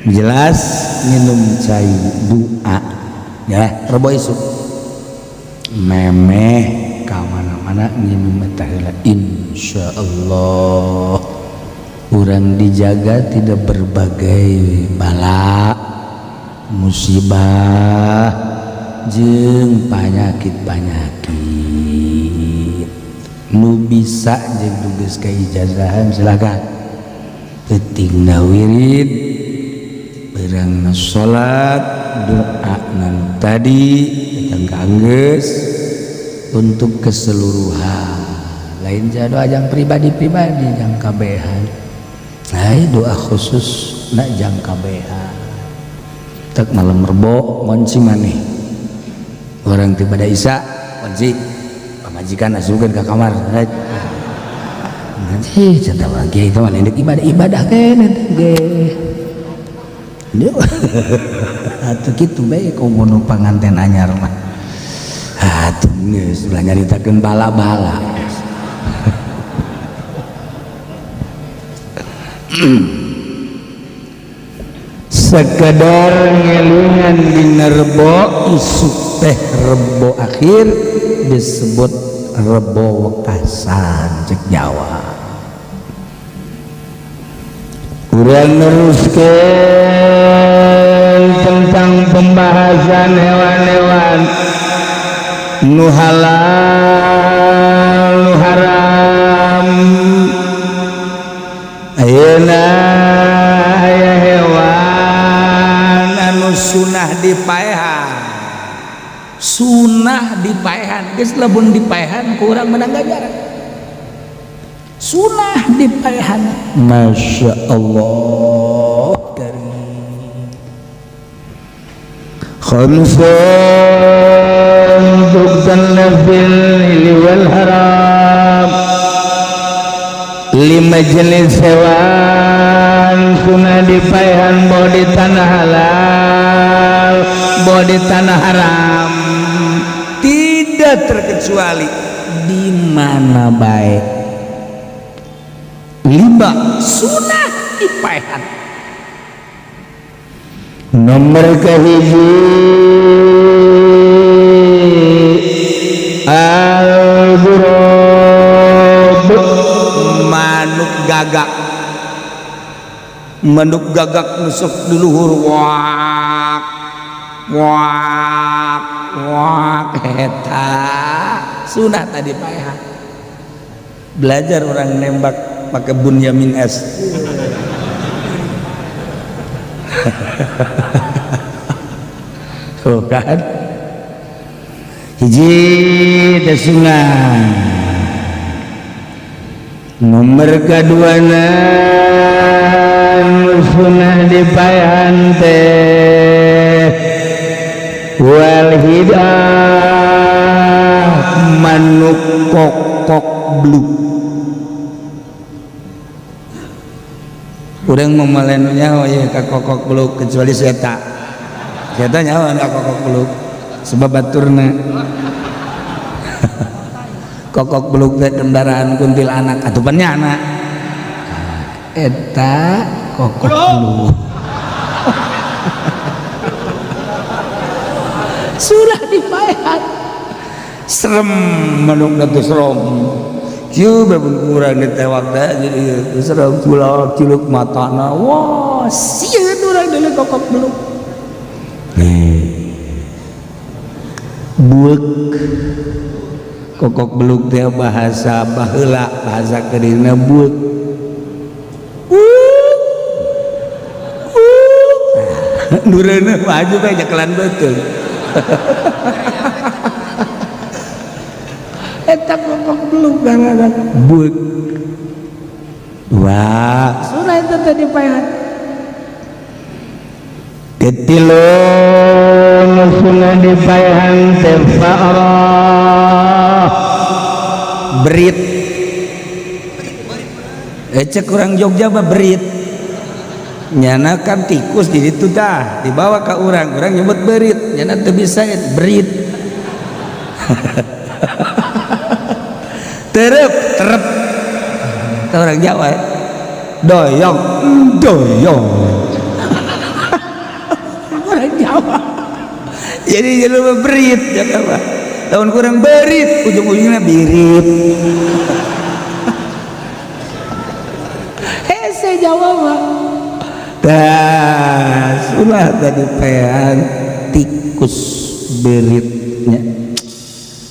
Jelas minum cai doa ya rebo isuk memeh ka mana-mana nginum eta heula insyaallah urang dijaga tidak berbagai bala musibah jeung panyakit-panyakit nu bisa jeung tugas keijazahan silakan pentingna wirid berangna salat doa nan tadi eta kanggeus untuk keseluruhan lain doa jang pribadi-pribadi jang kabehan nah doa khusus nak jang kabehan tek malam rebo ngunci maneh orang tiba pada isya kunci pamajikan asupkeun ka kamar nanti cinta lagi itu mah ibadah ibadah keneh ge atuh kitu bae komo nu panganten anyar mah atuh geus ulah nyaritakeun bala-bala. Sekedar ngelingan dina rebo isuk teh rebo akhir disebut rebo wekasan cek Jawa. Urang neruskeun tentang pembahasan hewan-hewan nu halal nu haram. Ayeuna aya hewan anu sunah dipaehan, sunah dipaehan geus lamun dipaehan ku urang menang ganjaran sunah dipaehan. Masya Allah karim. Khamsun tuqtanna fil wal haram, lima jenis hewan sunah dipaehan boh di tanah halal boh di tanah haram, tidak terkecuali di mana baik. Lima sunah dipaehan. Nomor kahiji al-ghurab, manuk gagak. Manuk gagak nusuk di luhur wak wak wak eta sunah tadi paehan. Belajar orang nembak pakai Bunyamin S. Tuh kan hiji teh sunah. Nomor kaduana sunah dipaehan teh wal hidah, manuk kokok bluk. Urang mamalen nyaho ye ka kokok bluk kecuali seta. Seta nyaho ka kokok bluk sebab baturna. Kokok bluk teh kendaraan kuntilanak atuh nyana. Eta kokok bluk. Surah dipaehan. Serem manukna teh serem. Kieu bae mun urang ditewak teh jadi serem culak ciluk matana. Wah, sieun urang deuleu kokok beluk. Buek kokok beluk teh bahasa baheula, bahasa kedirna buek. Dureuna maju bae nyekelan beuteung. Eta kokok beluk ngaranna buek. Wah, surah eta teh dipaehan. Ketilu sunah dipaehan teh fa'rah, berit. Cek urang Jogja mah berit. Nyana kan tikus di ditu tah, dibawa ka urang, urang nyebut berit, nyana teu bisa berit. Terep, terep. Kata orang Jawa ya. Doyong, doyong. Orang Jawa. Jadi jelema berit ya apa? Tahun kurang berit, ujung-ujungnya birit. Hese Jawa mah. Dah, sulah tadi pean tikus beritnya.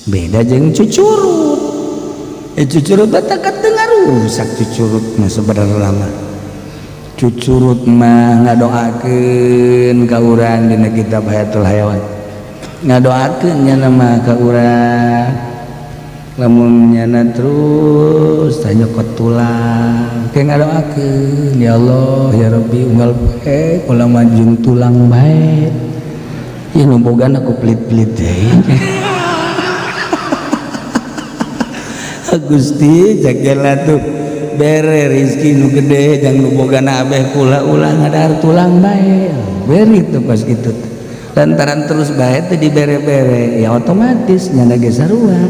Beda jeung cucurut. Cucurut teh tengah rusak cucurut mah sebenarnya mah. Cucurut mah ngadoakeun ka urang dina kitab Hayatul Hayawan. Ngadoakeun nya mah ka urang. Lamun nyana terus tah nyokot tulang, ke ngadoakeun ya Allah ya Rabbi unggal poe kula mah jeung tulang bae. Ieu nu bogana ku pelit-pelit deui. Gusti jagela tuh bere rezeki nu gede jang nu bogana abeh kula ulah ngadahar tulang bae. Beri tuh pas kitu. Lantaran terus bae teh dibere-bere ya otomatis nyana ge sarua.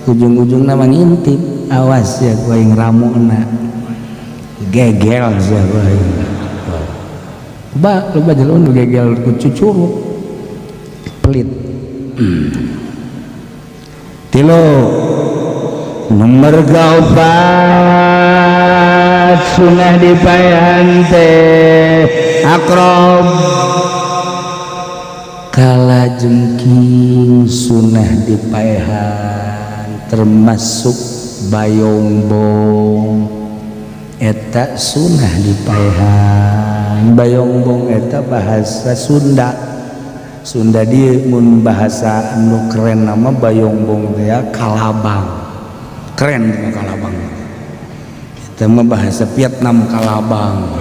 Ujung-ujungna mah ngintip, awas ya ku aing ramuna. Gegel sia ku aing. Ba loba jelema nu gegel ku cucurut. Pelit. Tilu nomor kaopat sunah dipaehan teh akrob, kala jengking sunah dipaehan termasuk bayongbong. Eta sunah dipaehan. Bayongbong eta bahasa Sunda. Sunda dieu mun bahasa nu keren nama bayongbong teh ya kalabang. Keren mah kalabang. Kita mah bahasa Vietnam kalabang.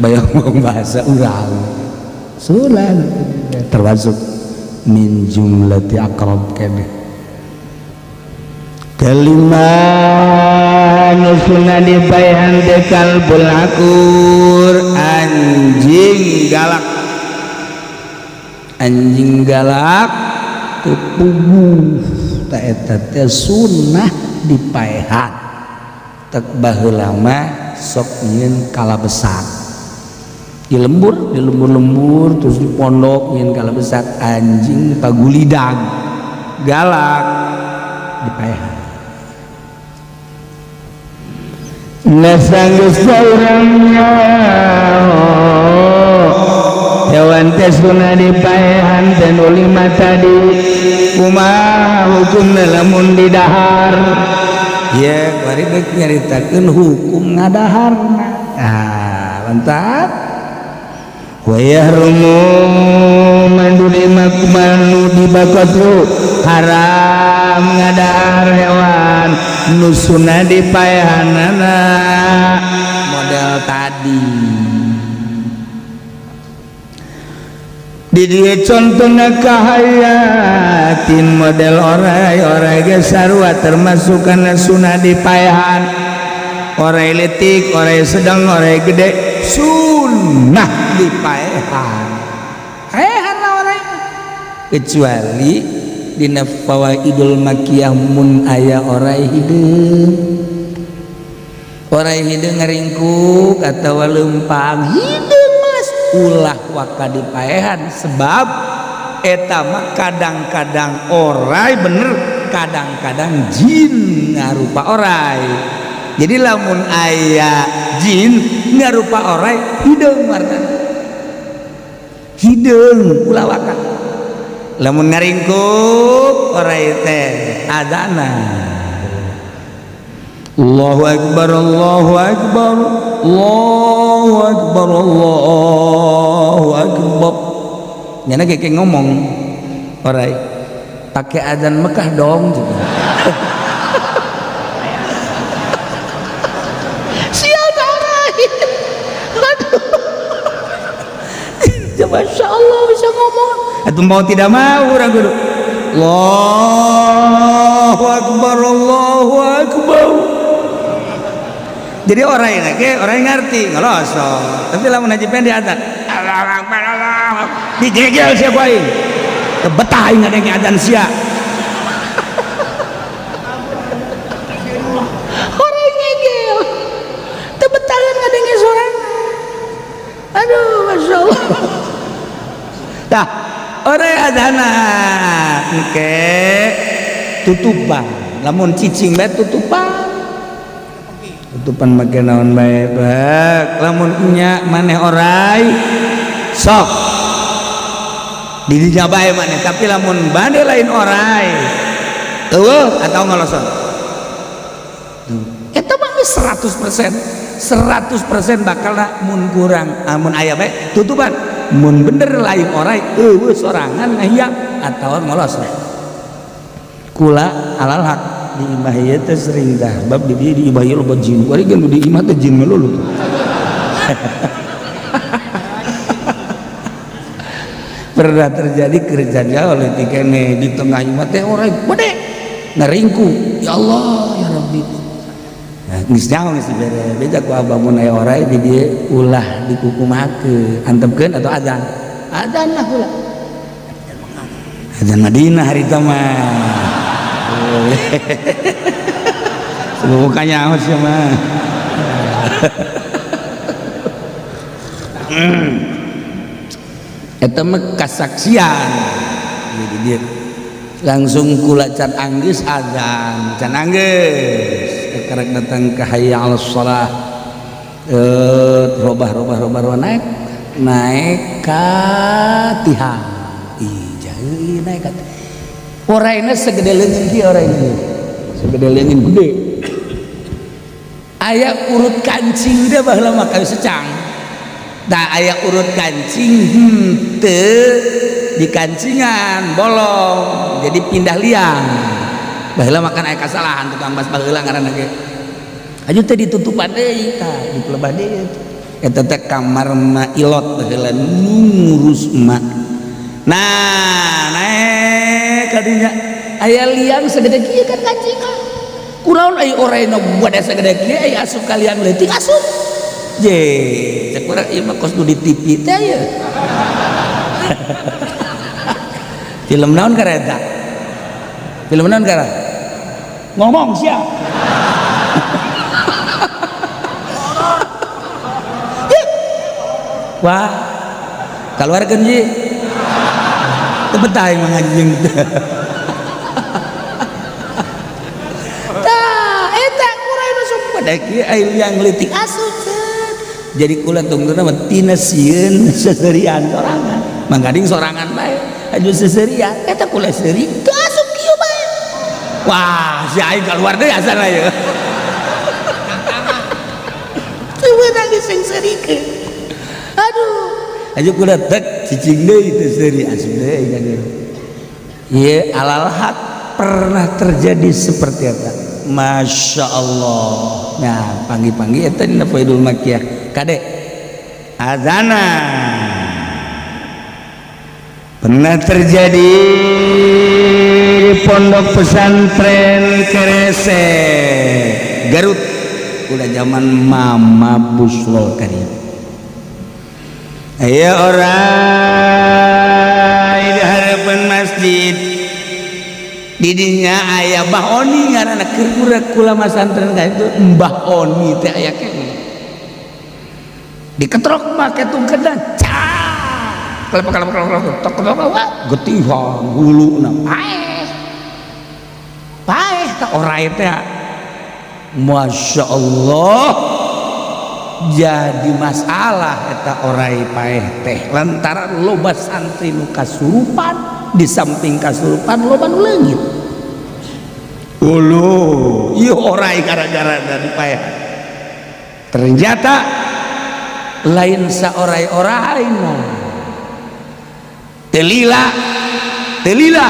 Bayongbong bahasa urang. Sulan termasuk min jumlati akrab kene. Kelima sunah dipaehan teh kalbul akur, anjing galak. Anjing galak teu puguh. Ta eta teh sunah dipaehan. Tek baheula mah sok nyieun kalabesat. Di lembur, di lembur-lembur terus di pondok nyin kalau besar anjing pagulidag galak dipaehan. Nasanggeus urangnya hewan teh sunah dipaehan teh nu lima tadi kumaha hukumna lamun didahar? Ieu bari deuk nyaritakeun hukum ngadaharna. Ah, mantap. Wa yahrumu mandulima kumanu dibakatru haram ngadahar hewan nu sunah dipaehanana model tadi. Di dieu contona kahayatin model orai orai ge sarua termasuk kana sunah dipaehan. Orai leutik, orai sedang, orai gede sunnah dipaehan. Paehan lah orai kecuali dina Fawaidul Makiyah mun aya orai hideung. Orai hideung ngaringkuk atawa leumpang hideung mas ulah waka dipaehan sebab eta mah kadang-kadang orai bener kadang-kadang jin ngarupa orai. Jadi lamun aya jin ngarupa orai hideung warna hideung ulah waka. Lamun ngaringkuk orai teh adana Allahu akbar Allahu akbar Allahu akbar Allahu akbar. Nyana kayak ngomong orai pakai adzan Mekah dong gitu. Sial orai. Aduh. Ya Masya Allah bisa ngomong. Atau mau tidak mau orang kudu Allahu akbar Allahu akbar. Jadi orang yang oke, orang yang ngerti ngeloso. Tapi lamun haji pendek adzan Allahu akbar Allahu akbar. Digegel sia ku aing. Betah aing ngadenge adzan sia. Orang ngegel. Teu betahan ngadenge sorana. Aduh, Masya Allah. Tah, orang adzana engke tutupan. Lamun cicing bae tutupan. Tutupan make naon bae bek lamun nya maneh orai sok di dinya bae maneh tapi lamun bade lain orai eueuh atau ngoloson eta mah geus 100% 100% bakalna mun kurang amun aya bae tutupan mun bener lain orai eueuh sorangan ngahiang atau ngoloson kula alal hak. Di imah ieu teh sering dah bab di dieu di imah ieu loba jin bari geus di imah teh jin melulu. Pernah terjadi kerjanya oleh tikene di tengah imah teh orang gede ngaringku ya Allah ya Rabbi. Nah, geus nyaho geus dibere beja ku abah mun aya orai di dieu ulah dikukumakeun antepkeun atau adzan adzan lah ulah adzan Madinah harita mah. Mukanya awas ya mah. Eta mah kasaksian. Jadi dia langsung kula can anggeus azan, can anggeus. Karek datang ke hayya 'alas shalah. Robah robah robah robah naik naik ka tihang. Ih, jauh naik ka. Oraina segede leungeun kieu oraina. Segede leungeun gede. Aya urut kancing teh baheula mah kayu secang. Tah aya urut kancing henteu di kancingan bolong jadi pindah liang. Baheula makan aya kasalahan tukang bas baheula ngaranna ge. Aju teh ditutupan deui tah dipelebah deui. Eta teh kamar ma ilot baheula nu ngurus emak. Nah, naik kadinya aya liang segede kieu kan kancingan. Kunaon aya oraina bade segede kieu aya asup ka liang leutik asup. Je, cek urang ieu mah kos nu di TV teh aya. Film naon kareta? Film naon kara? Ngomong sia. Wah, keluarkan ji. Teu betah aing mah ngaji jeung tah eta kurai nu sumpah da kieu aing yang leutik asup. Jadi kula tungtungna mah tina sieun seserian sorangan. Mangkading sorangan bae aju seserian eta kula seuri teu asup kieu bae. Wah, si aing keluar deui asana ye. Teu meunang diseungseurikeun. Aduh, aju kula tek cicing deui teu seuri asup deui ka dieu. Ieu alal hak pernah terjadi seperti eta. Masya Allah. Nah, panggi-panggi eta dina Faidul Makiyah. Kade azana pernah terjadi di pondok pesantren Kerese Garut, udah zaman Mama Busrol Karim. Aya orang di hadapan masjid, didinya aya Mbah Oni ngaranna, keur kula masantren ka itu Mbah Oni teh aya keneh. Diketrok make tungkedan cak kelep kelep kelep kelep tok tok wah getihan huluna paeh paeh ta orai teh. Masya Allah, jadi masalah eta orai paeh teh lantaran loba santri nu kasurupan, di samping kasurupan loba nu leungit ulu ieu orai gara-gara dari paeh. Ternyata lain saorai-orai mah telila telila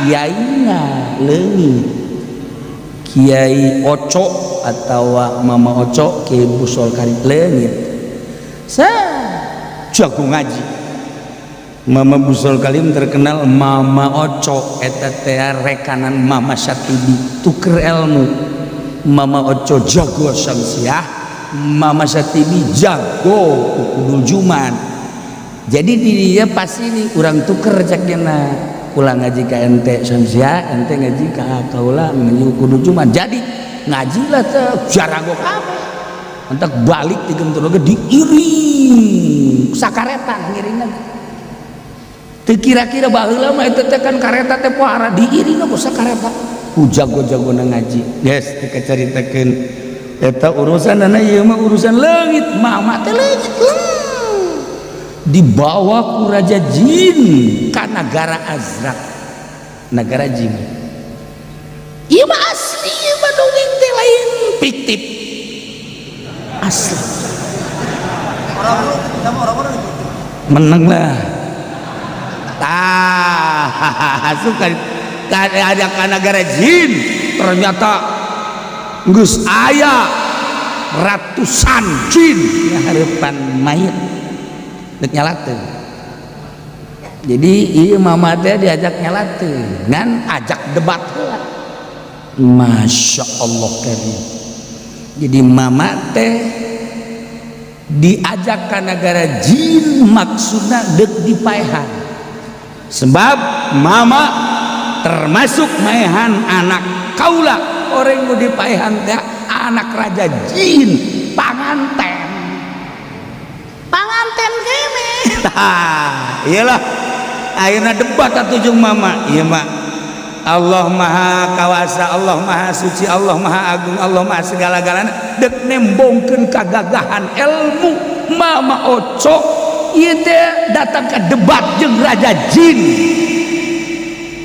kiaina leungit, Kiai Oco atau Mama Oco, Kiai Busol Karim leungit. Sa jago ngaji Mama Busol Karim terkenal Mama Oco eta teh rekanan Mama Syatibi tuker ilmu. Mama Oco jago syamsiah, Mama Syatibi jago Ukudul Juman. Jadi di dia pas ini urang tuker cek dina kula ngaji ka ente syamsiah, ente ngaji ka kaula ngaji Ukudul Juman. Jadi ngaji lah teh jarago kabeh. Entak balik di gentur oge diiring sakareta ngiringna. Teu kira-kira baheula mah eta teh kan kareta teh pohara diiring ku sakareta. Ku jago-jagona ngaji. Geus teu kacaritakeun eta urusan ieu mah urusan leungit, mama teh leungit. Dibawa ku raja jin ka nagara Azraq, nagara jin. Ieu mah asli, ieu mah dongeng teh lain fiktif, asli. Menang lah. Tah, suka ada ka nagara jin, ternyata geus aya ratusan jin ngahareupan mayit dek nyalateun. Jadi ieu mama teh diajak nyalateun ngan ajak debat heula. Masya Allah karim. Jadi mama teh diajak ka nagara jin maksudna dek dipaehan, sebab mama termasuk maehan anak kaula. Orang nu dipaehan teh anak raja jin, panganten panganten kene. Tah, iyalah akhirnya debat atuh jeung mama. Ieu mah Allah Maha Kawasa, Allah Maha Suci, Allah Maha Agung, Allah Maha segala-galana. Dek nembongkeun kagagahan ilmu Mama Oco ieu teh datang ke debat jeung raja jin.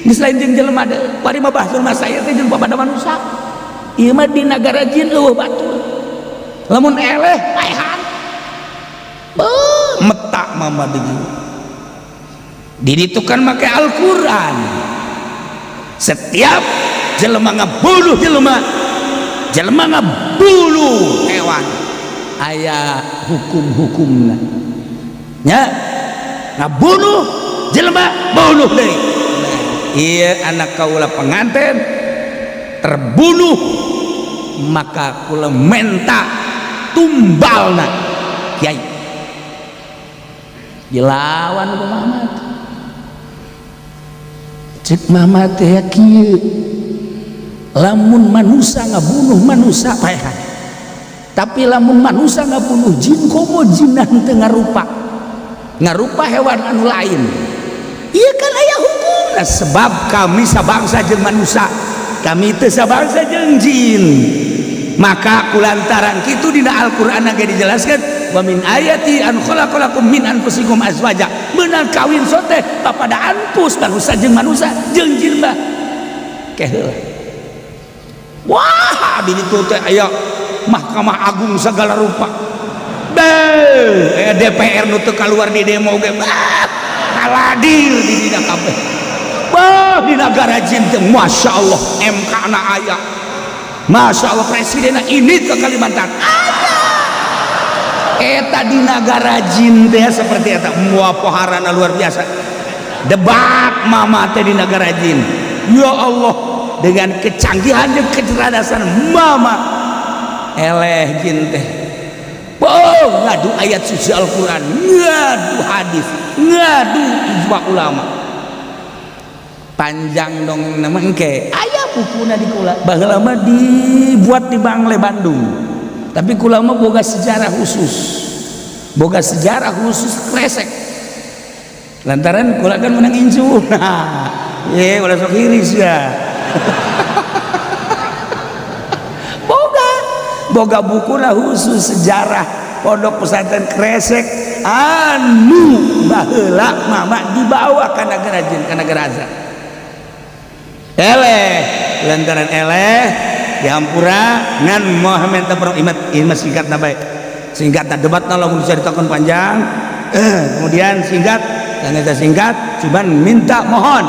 Geus lain jeung jelema deui, bari mah bahsul masa ieu teh jeung babada manusia. Ieu mah di nagara jin eueuh batur. Lamun eleh paehan. Beuh, metak mama deui. Di ditu kan make Al-Qur'an. Setiap jelema ngabunuh jelema, jelema ngabunuh hewan, aya hukum-hukumna. Nya ngabunuh jelema bunuh deui. Iya anak kaula pengantin terbunuh, maka kula menta tumbalna kiai. Dilawan ku mama. Cek mama teh kieu, lamun manusia ngabunuh manusia paehan, Tapi lamun manusia ngabunuh jin, komo jinan teu ngarupa, ngarupa hewan anu lain, iya kan aya hukumna. Sebab kami sabangsa jeung manusia, kami teu sabangsa jeung jin. Maka kulantaran kitu dina Al-Qur'an ge dijelaskan, wa min ayati an khalaqalakum min anfusikum azwaja. Meunang kawin sote papada anfus, manusia jeung manusia, jeung jin mah keheula. Wah, di ditu teh aya Mahkamah Agung segala rupa. Beuh, DPR nu teu kaluar di demo ge kaladir di dina kabeh. Bah, di negara jin teh Masya Allah, MK na aya, Masya Allah, presiden ini ke Kalimantan ada. Eta di negara jin teh seperti eta, mua poharana luar biasa. Debat mama teh di negara jin, ya Allah, dengan kecanggihan dan kecerdasan mama eleh jin teh. Oh, ngadu ayat suci Al-Quran, ngadu hadis, ngadu ijma ulama. Panjang dong nama engke aya bukuna di kula. Baheula mah dibuat di Bangle Bandung, tapi kula mah boga sejarah khusus, boga sejarah khusus Kresek, lantaran kula kan menang incu. Nah, ye ulah sok hiris ya. Boga boga bukuna khusus sejarah pondok pesantren Kresek anu baheula mama dibawa ka nagara jin, ka nagara azab. Eleh lantaran eleh dihampura ngan Muhammad teh imat imat singkat na bae, singkat na debat na lamun diceritakeun panjang. Kemudian singkat dan singkat cuman minta mohon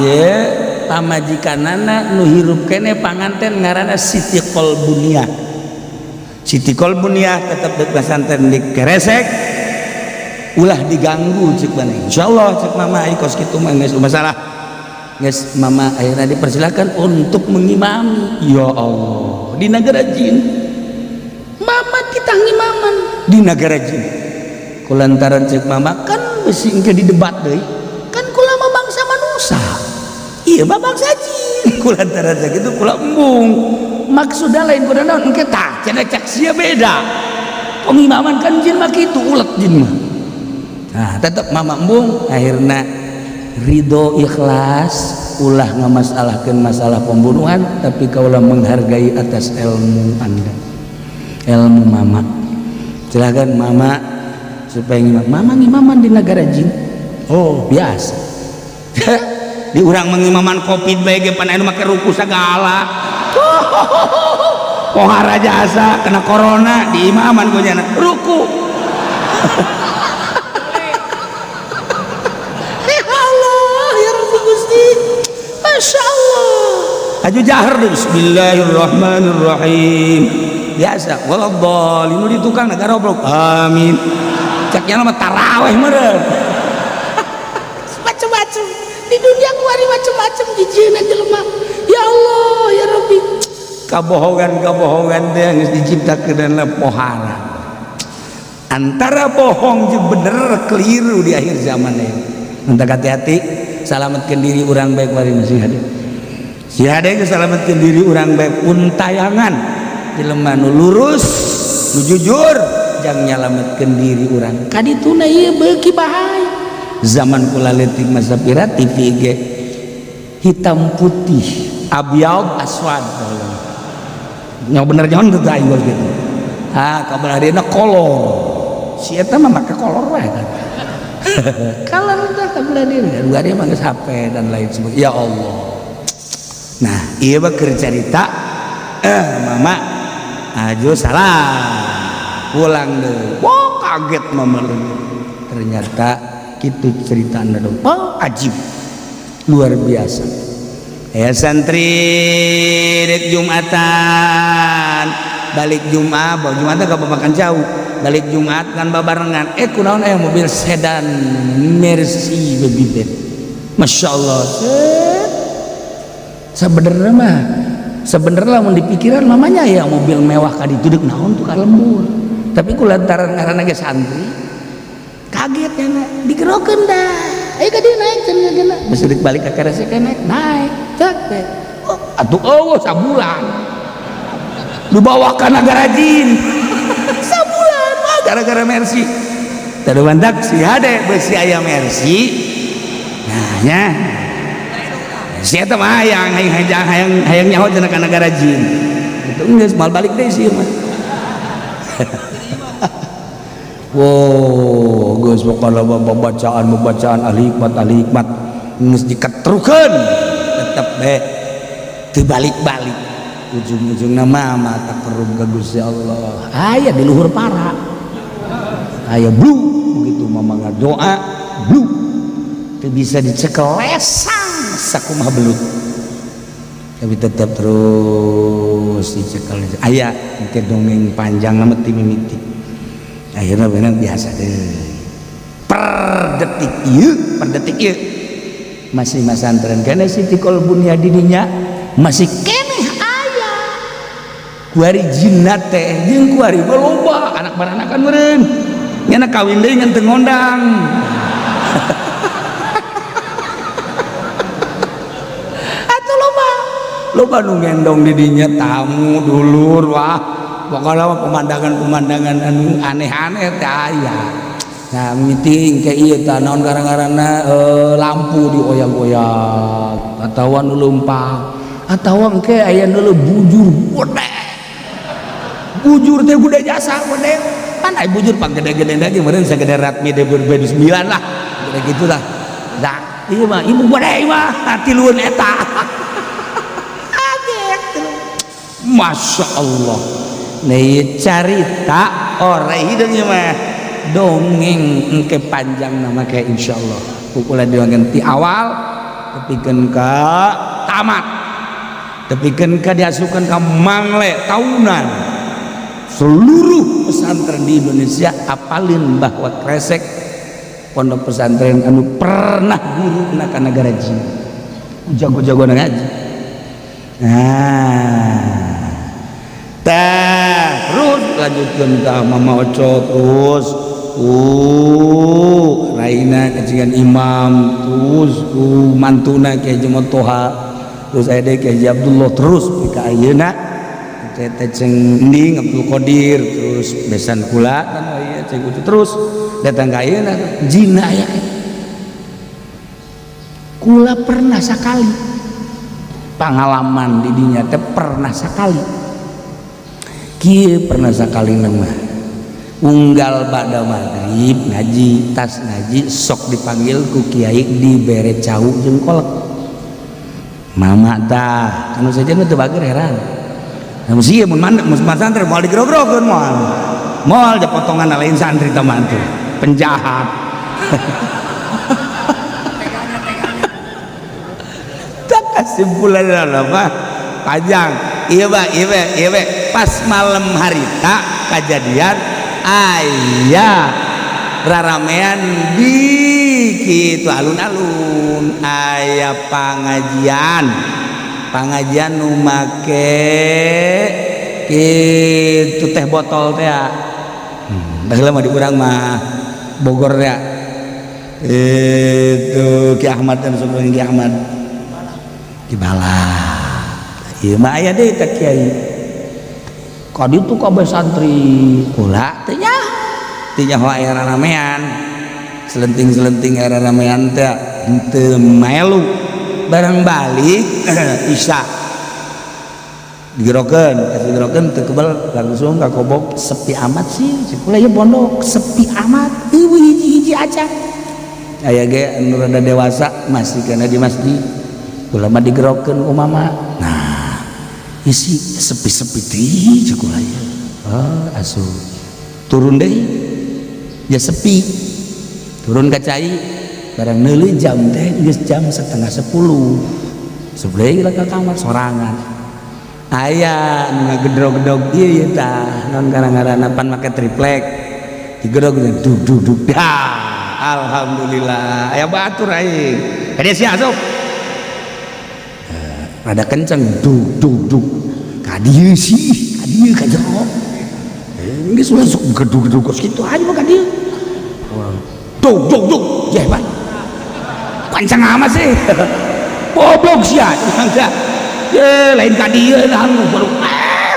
ieu pamajikanana nu hirup kene panganten ngaranna Siti Kolbuniah. Siti Kolbuniah tetep di pesantren di Kresek, ulah diganggu cek maneh. Insyaallah cek mama ai kos kitu mah geus masalah. Geus mama akhirnya dipersilakan untuk mengimami. Ya Allah, di negara jin mama kita ngimaman di negara jin. Kulantaran cek mama kan besi engke didebat deui kan, kula mah bangsa manusia, iya mah bangsa jin. Kulantaran cek itu kula embung, maksudna lain kuda naon, engke tah cenah cek sia beda pengimaman kan jin mah kitu, ulet jin mah. Nah, tetep mama embung, akhirna ridho ikhlas, ulah ngamasalahkeun masalah pembunuhan, tapi kaulah menghargai atas ilmu anda, ilmu mama. Silakan mama supaya ngimam. Mama ngimaman di negara jin, oh biasa. Di urang mengimaman covid bae ge pan anu make ruku sagala. Pohara jasa kena corona di imaman ku nyana ruku. Masya Allah, aju jahar bismillahirrahmanirrahim biasa, waladhdallin di tukang negara goblok amin, caknya mah taraweh meureun. Macem-macem di dunia kuari, macem-macem jijieuna jelema. Ya Allah ya Rabbi, kabohongan-kabohongan teh geus diciptakeun pohara antara bohong jeung bener keliru di akhir zaman ini. Entah hati-hati, selamatkan diri orang baik mari masih ada. Si ada yang selamatkan diri orang baik untayangan jelema nu lurus, nu jujur, jangan nyelamatkan diri orang. Kadituna ieu beuki bahaya. Zaman kula leutik masa pira TV ge hitam putih, abyad aswad. Nya bener nyaon teu aing gitu. Ha, kabar harina kolor. Si eta mah make kolor wae kan. Kalau udah kabelah diri, dua dia mah HP dan lain sebagainya. Ya Allah. Nah, iya mah keur carita mama aju salah pulang deh. Wah, kaget mama lu. Ternyata gitu cerita anda dong. Oh, ajib. Luar biasa. Ya santri dek Jumatan, balik Jumat, bawa Jumatan gak makan jauh. Balik Jumat kan babarengan, kunaon aya mobil sedan Mercy baby Ben, Masya Allah. Sebenarnya mah, sebenarnya lamun dipikiran mamanya ya mobil mewah kaditu deuk naon tuh ka lembur, tapi ku lantaran ngaranna ge santri kaget nya digerokeun dah, ayo ka dieu naik cenah geuna geus deuk balik ka Kresek naik naik cek teh, oh atuh eueuh sabulan. Dibawa ka nagara jin. Sabulan mah gara-gara Mercy. Tadi mantak si hade besi aya Mercy. Nah nya. Si eta mah hayang hayang hayang hayang nyaho cenah ka nagara jin. Itu geus mal balik deui sih mah. Wow, geus pokona bacaan-bacaan ahli hikmat geus diketrukeun tetep be teu balik-balik. Ujung-ujungna mah mata kerub ka Gusti Allah. Aya di luhur para. Aya blu begitu mama ngadoa blu teu bisa dicekel lesang sakumaha belut. Tapi tetap terus dicekel. Aya engke dongeng panjang mah ti mimiti. Akhirnya benar biasa deh. Per detik ieu masih masantren kene Siti Kolbun ya didinya masih keneh aya. Kuari jinnat teh jeung kuari loba anak baranakan meureun. Nyana kawin deui ngan teu ngondang. Atuh loba. Loba nu ngendong didinya tamu dulur wah. Pokoknya pemandangan-pemandangan anu aneh-aneh teh aya. Nah, meeting kayak ieu tah naon gara-garana lampu dioyak-oyak atawa nu leumpang atawa engke aya nu bujur gede. Bujur teh gede jasa gede. Pan aya bujur pang gede-gede lagi meureun sagede Ratmi 2009 lah. Gede gitu lah. Nah, ieu mah ibu gede mah tilueun eta. Kaget. Masya Allah. Nih carita orang hidungnya mah dongeng engke panjang nama kayak insyaallah pukulan diwangan ti awal tepikeun ka tamat tepikeun ka diasukeun ka mangle tahunan seluruh pesantren di Indonesia apalin bahwa Kresek pondok pesantren anu pernah guru ka nagara jin jago-jago ngaji. Nah terus lanjutkan ke Mama Oco terus Raina kecingan imam terus mantuna Kiai Haji Toha terus aya deui Kiai Haji Abdullah terus ka ayeuna teh ceng Ending Abdul Qadir terus besan kula kan ieu ceng Ucu terus datang ka ayeuna jinna aya kula pernah sakali pengalaman di dinya teh pernah sakali kieu pernah sakali mah unggal ba'da maghrib ngaji tas ngaji sok dipanggil ku kiai dibere cau jeung kolek mama tah anu sejen teu bager heran. Nah mesti mun mun santri moal digrog-grogeun moal moal da potongan lain santri tah mah tuh penjahat. Tak kesimpulan apa panjang iya pak iya pak pas malam harita kejadian ayah raramean di kitu alun-alun aya pangajian nu make kitu teh botol teh baheula mah di urang mah Bogor teh itu Ki Ahmad dan sebelum Ki Ahmad Ki Bala ieu mah aya deui teh kiai kaditu kabeh santri kula teh nyaho aya raramean selenting-selenting aya raramean teh henteu melu barang balik isya digerokeun digerokeun teu kebel langsung ka kobok sepi amat sih kula ieu pondok sepi amat eueuh hiji-hiji aja aya ge anu rada dewasa masih kana di masjid kula mah digerokeun ku mama. Nah isi sepi-sepi di kula ieu oh asuh turun deui ya sepi turun ka cai barang neuleuh jam teh geus jam 9:30 sebelah lah ka kamar sorangan aya nu ngagedrog-gedrog ieu ieu tah non gara-garana pan make triplek digedrog dug dug dug dah alhamdulillah aya batur aing ka dieu sia asup rada kenceng dug dug dug ka dieu sih ka dieu ka jero geus ulah sok gedug-gedug kos kitu aja mah ka dieu dug dug dug jeh ban kenceng amat sih goblok sia ye lain ka dieu lah baru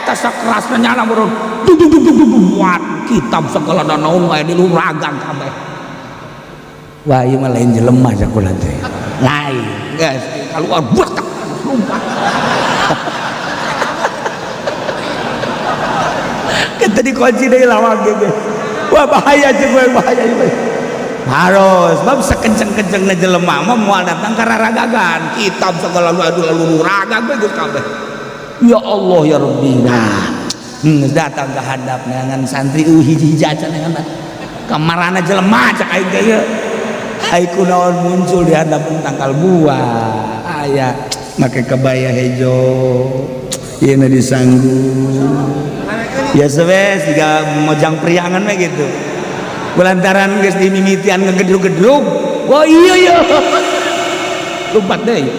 Eta sakerasna nyala meureun. Dug dug dug dug buat kitab segala naon aya di luhur ragang kabeh. Wah, ieu mah lain jelema sakulah teh. Lain. Geus keluar buat lompat. Kita dikunci deui lawang ge. Wah bahaya jeung bahaya ieu. Harus bab sekenceng-kencengna jelema mah moal datang ka raragagan. Kitab segala lalu ragag we geus kabeh. Ya Allah ya Rabbi. Nah, datang ke hadap neangan santri hiji-hiji acan neangan. Kamarana jelema cak aing teh ieu. Ai kunaon muncul di hadapan tangkal buah. Aya make kebaya hejo. Ieu na disanggu. Biasa we siga mojang priangan we gitu. Kulantaran geus dimimitian ngegedrug-gedrug. Wah iya iya. Lompat deui.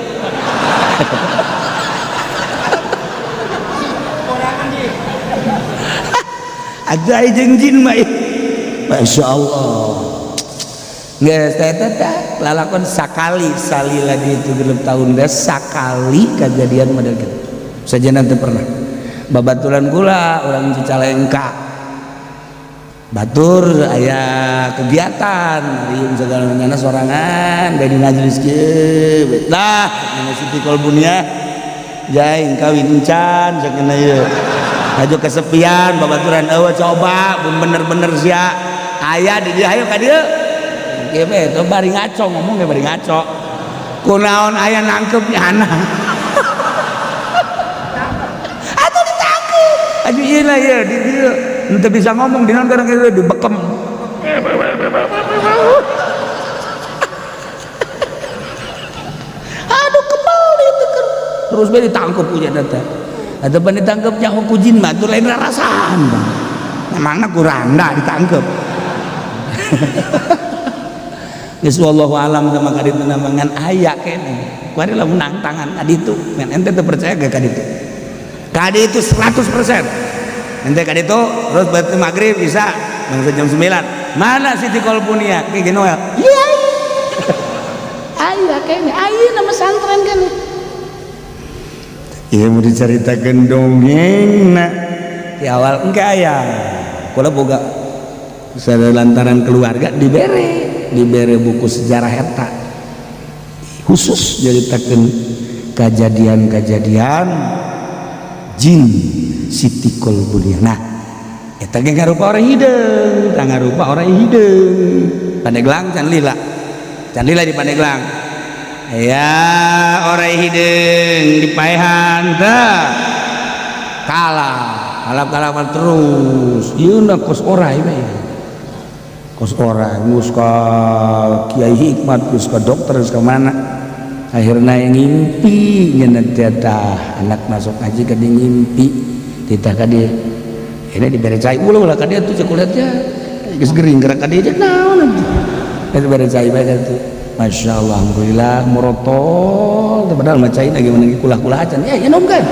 Ada jeung jin mah. Masya Allah. Geus teh teh lalakon sakali salila di itu 6 tahun geus sakali kejadian model kitu. Sajana teu pernah. Babaturan kula urang Cicalengka. Batur aya kegiatan riung segala nyana sorangan bari majelis kieu. Lah dina Siti Kolbunia jaing kawin encan sakeuna ieu. Hajo kesepian babaturan eueuh coba mun bener-bener sia aya di dieu hayo ka dieu. Kieu we teh bari ngaco ngomong ge bari ngaco. Kunaon aya nangkep nyana. Atuh ditangkep. Aduh ieu lah ieu di dieu. Henteu bisa ngomong dinaon karena kieu dibekem. Aduh kebal itu kan. Terus be ditangkep punya teh. Atau pan ditangkep nyaho ku jin mah tuh lain rarasaan. Memangna kurang dah ditangkep. Geus wallahu alam sama ka ditu namangan aya keneh. Kuari lamun nangtangan ka ditu. Men ente teu percaya ge ka ditu. Ka ditu 100%. Ente ka ditu terus berarti maghrib bisa bangsa jam 9. Mana Siti Kolbunia? Ki gini Noel. Iya. Aya keneh, ayeuna mah santren keneh. Ieu mau dicaritakeun dongengna di awal engke aya. Kula boga sadaya lantaran keluarga dibere buku sejarah eta. Khusus nyaritakeun kejadian-kejadian jin Siti Kolbunia. Nah, eta ge ngarupa orang hideung, tah ngarupa orang hideung. Pandeglang can lila. Can lila di Pandeglang. Ya orang hideung dipaehan teh. Kalah, kalap-kalapan terus. Ieu na kos orai we. Kos orai geus ka Kiai Hikmat, geus ka dokter, geus ka mana. Akhirna yang ngimpi nyeunah teh tah anak masuk haji ka dieu ngimpi titah ka dieu. Ini dibere cai ulah ulah ka dieu tuh cek teh geus gering gerak ka dieu naon atuh. Geus dibere cai bae ka ditu. Masya Allah, alhamdulillah merotol padahal mah cai lagi menangi kulah-kulah acan ya ya nom kan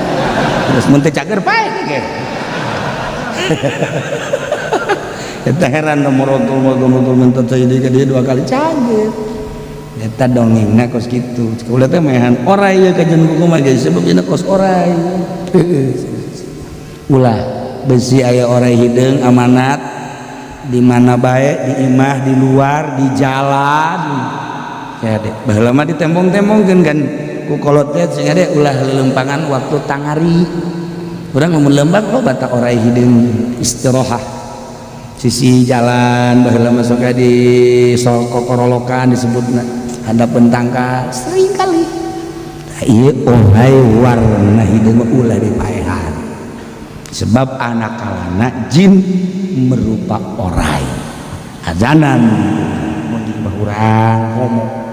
terus mun teu cager pae ge. Eta heran da merotol merotol minta cai deui ka dieu dua kali cager. Eta dongengna kos kitu. Ulah teh maehan orai ieu kajen kumaha ge sebab ieu kos orai. Ulah besi aya orai hideung amanat di mana bae di imah di luar di jalan. Ya dek, baheula mah ditembong-tembongkeun kan ku kolot teh sehingga dek ulah lelempangan waktu tangari. Urang mun lembang oh batak orai hideung istirahat. Sisi jalan baheula mah sok di sokokorolokan disebutna hadapeun tangkal sering kali. Tah ieu orai warna hideung mah ulah dipaehan. Sebab anak kalana jin merupa orai. Azanan mun di imah urang komo.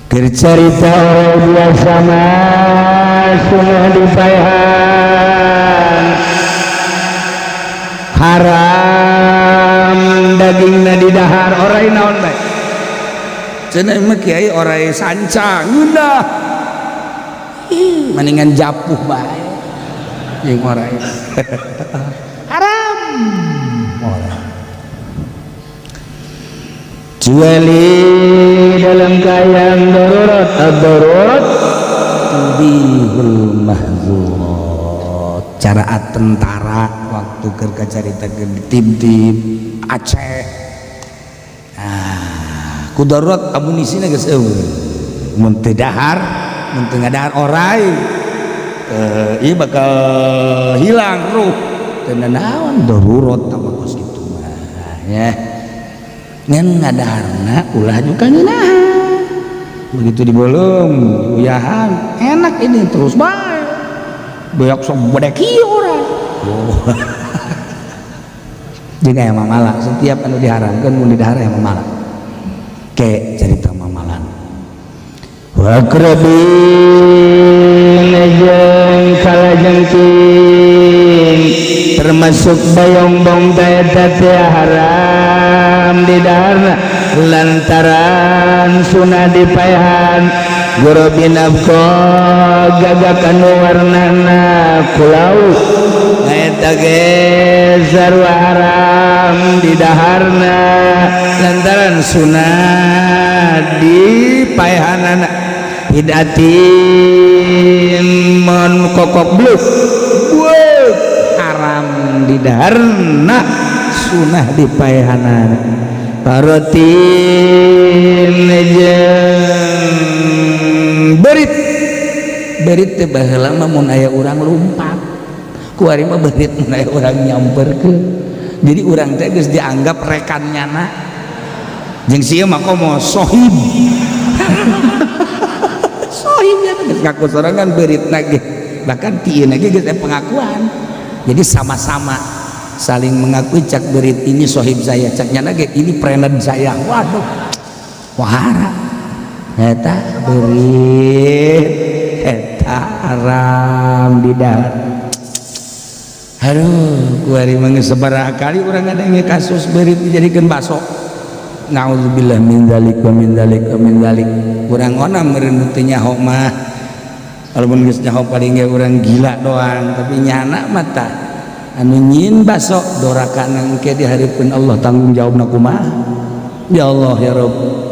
Keur carita orai biasa mah sunah dipaehan. Haram dagingna didahar orai naon bae. Cenah mah kiai orai sancang ngeunah. Mendingan japuh bae. Jeung orai. Haram. Orai. Kecuali dalam keadaan darurat, ad-darurat tubihul mahzurat. Cara tentara waktu keur kacaritakeun di tim-tim Aceh. Nah, ku darurat amunisina geus euweuh. Mun teu dahar, mun teu ngadahar orai, ieu bakal hilang ruh. Teu naon darurat tambah kos kitu mah ya. Ngan ngadaharna ulah juga ngeunahan. Begitu dibeuleum, diuyahan, enak ini terus bae. Beak sok bedek kieu urang. Oh. Jeung aya mamala, setiap anu diharamkeun mun didahar aya mamala. Ke cerita mamalan. Wa aqrabin jeung kalajengking, termasuk bayongbong eta teh haram di daharna lantaran sunah dipaehan. Gurobin abqa, gagak anu warnana kulau, eta ge sarua haram di daharna lantaran sunah dipaehanana. Hidatin, mun kokok bluk haram di daharna, sunah dipaehanana. Parotin jeung berit. Berit teh baheula mah mun aya urang lumpat, kuari mah berit mun aya urang nyamperkeun. Jadi urang teh geus dianggap rekan nyana jeung sieun mah komo sohib sohib ya, geus ngaku sorangan beritna ge. Bahkan ti ieu ge geus aya pengakuan, jadi sama-sama saling mengakui. Cak berit, "Ini sohib saya," cak nyana ge, "Ini friend saya." Waduh, wahara eta berit eta haram di dahar. Aduh, kuari mah geus sabaraha kali urang ngadenge kasus berit dijadikeun baso. Naudzubillah min dzalik wa min dzalik wa min dzalik. Urang ona meureun teu nyaho mah, walaupun geus nyaho paling ge urang gila doang, tapi nyana mah tah anu nyieun baso doraka engke di hareupeun Allah tanggung jawabna kumaha? Ya Allah ya Rabb.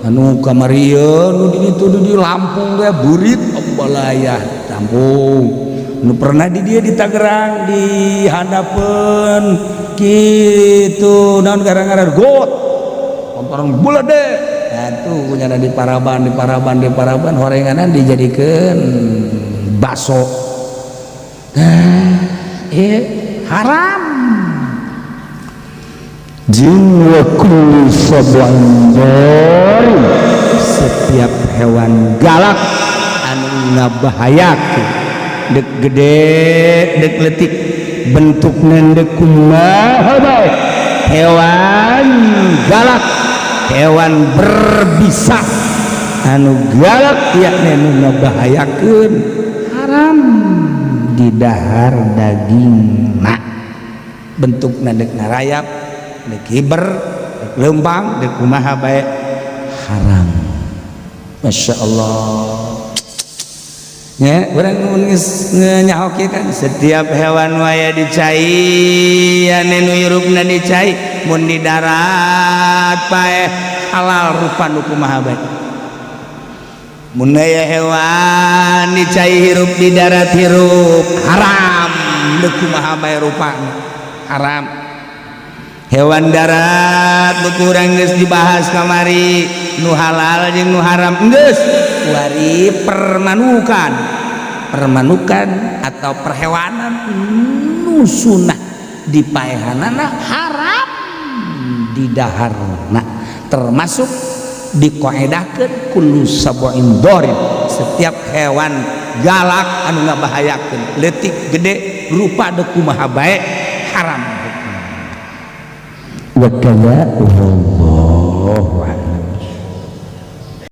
Anu kamari nu di ditu, di Lampung ge burit balaya Lampung, nu pernah di dia di Tangerang di handapeun kitu naon gara-gara got orang bulade. Nah, tuh punya di paraban, di paraban, di paraban horenganan dijadikeun baso. Nah, haram. Jeung wa kullu sab'in, setiap hewan galak anu ngabahayakeun, dek gede dek letik, bentukna dek kumaha bae, hewan galak, hewan berbisa anu galak yakni anu ngabahayakeun, haram didahar dagingna. Bentukna dek ngarayap, dek hiber, dek leumpang, dek kumaha bae, haram. Masya Allah ya, urang geus nyaho kieu kan. Setiap hewan waya di cai anu nu hirupna di cai, mun di darat paeh halal, rupa nu kumaha bae. Mun aya hewan di cai hirup di darat hirup, haram, nu kumaha bae rupana haram. Hewan darat nu kurang geus dibahas kamari, nu halal jeung nu haram geus. Wari permanukan, permanukan atau perhewanan nu sunah dipaehanana haram didaharna, termasuk dikoedahkeun kullu sab'in dharib, setiap hewan galak anu ngabahayakeun, leutik gede, rupa deuk kumaha bae, haram. Wa kadza wallahu.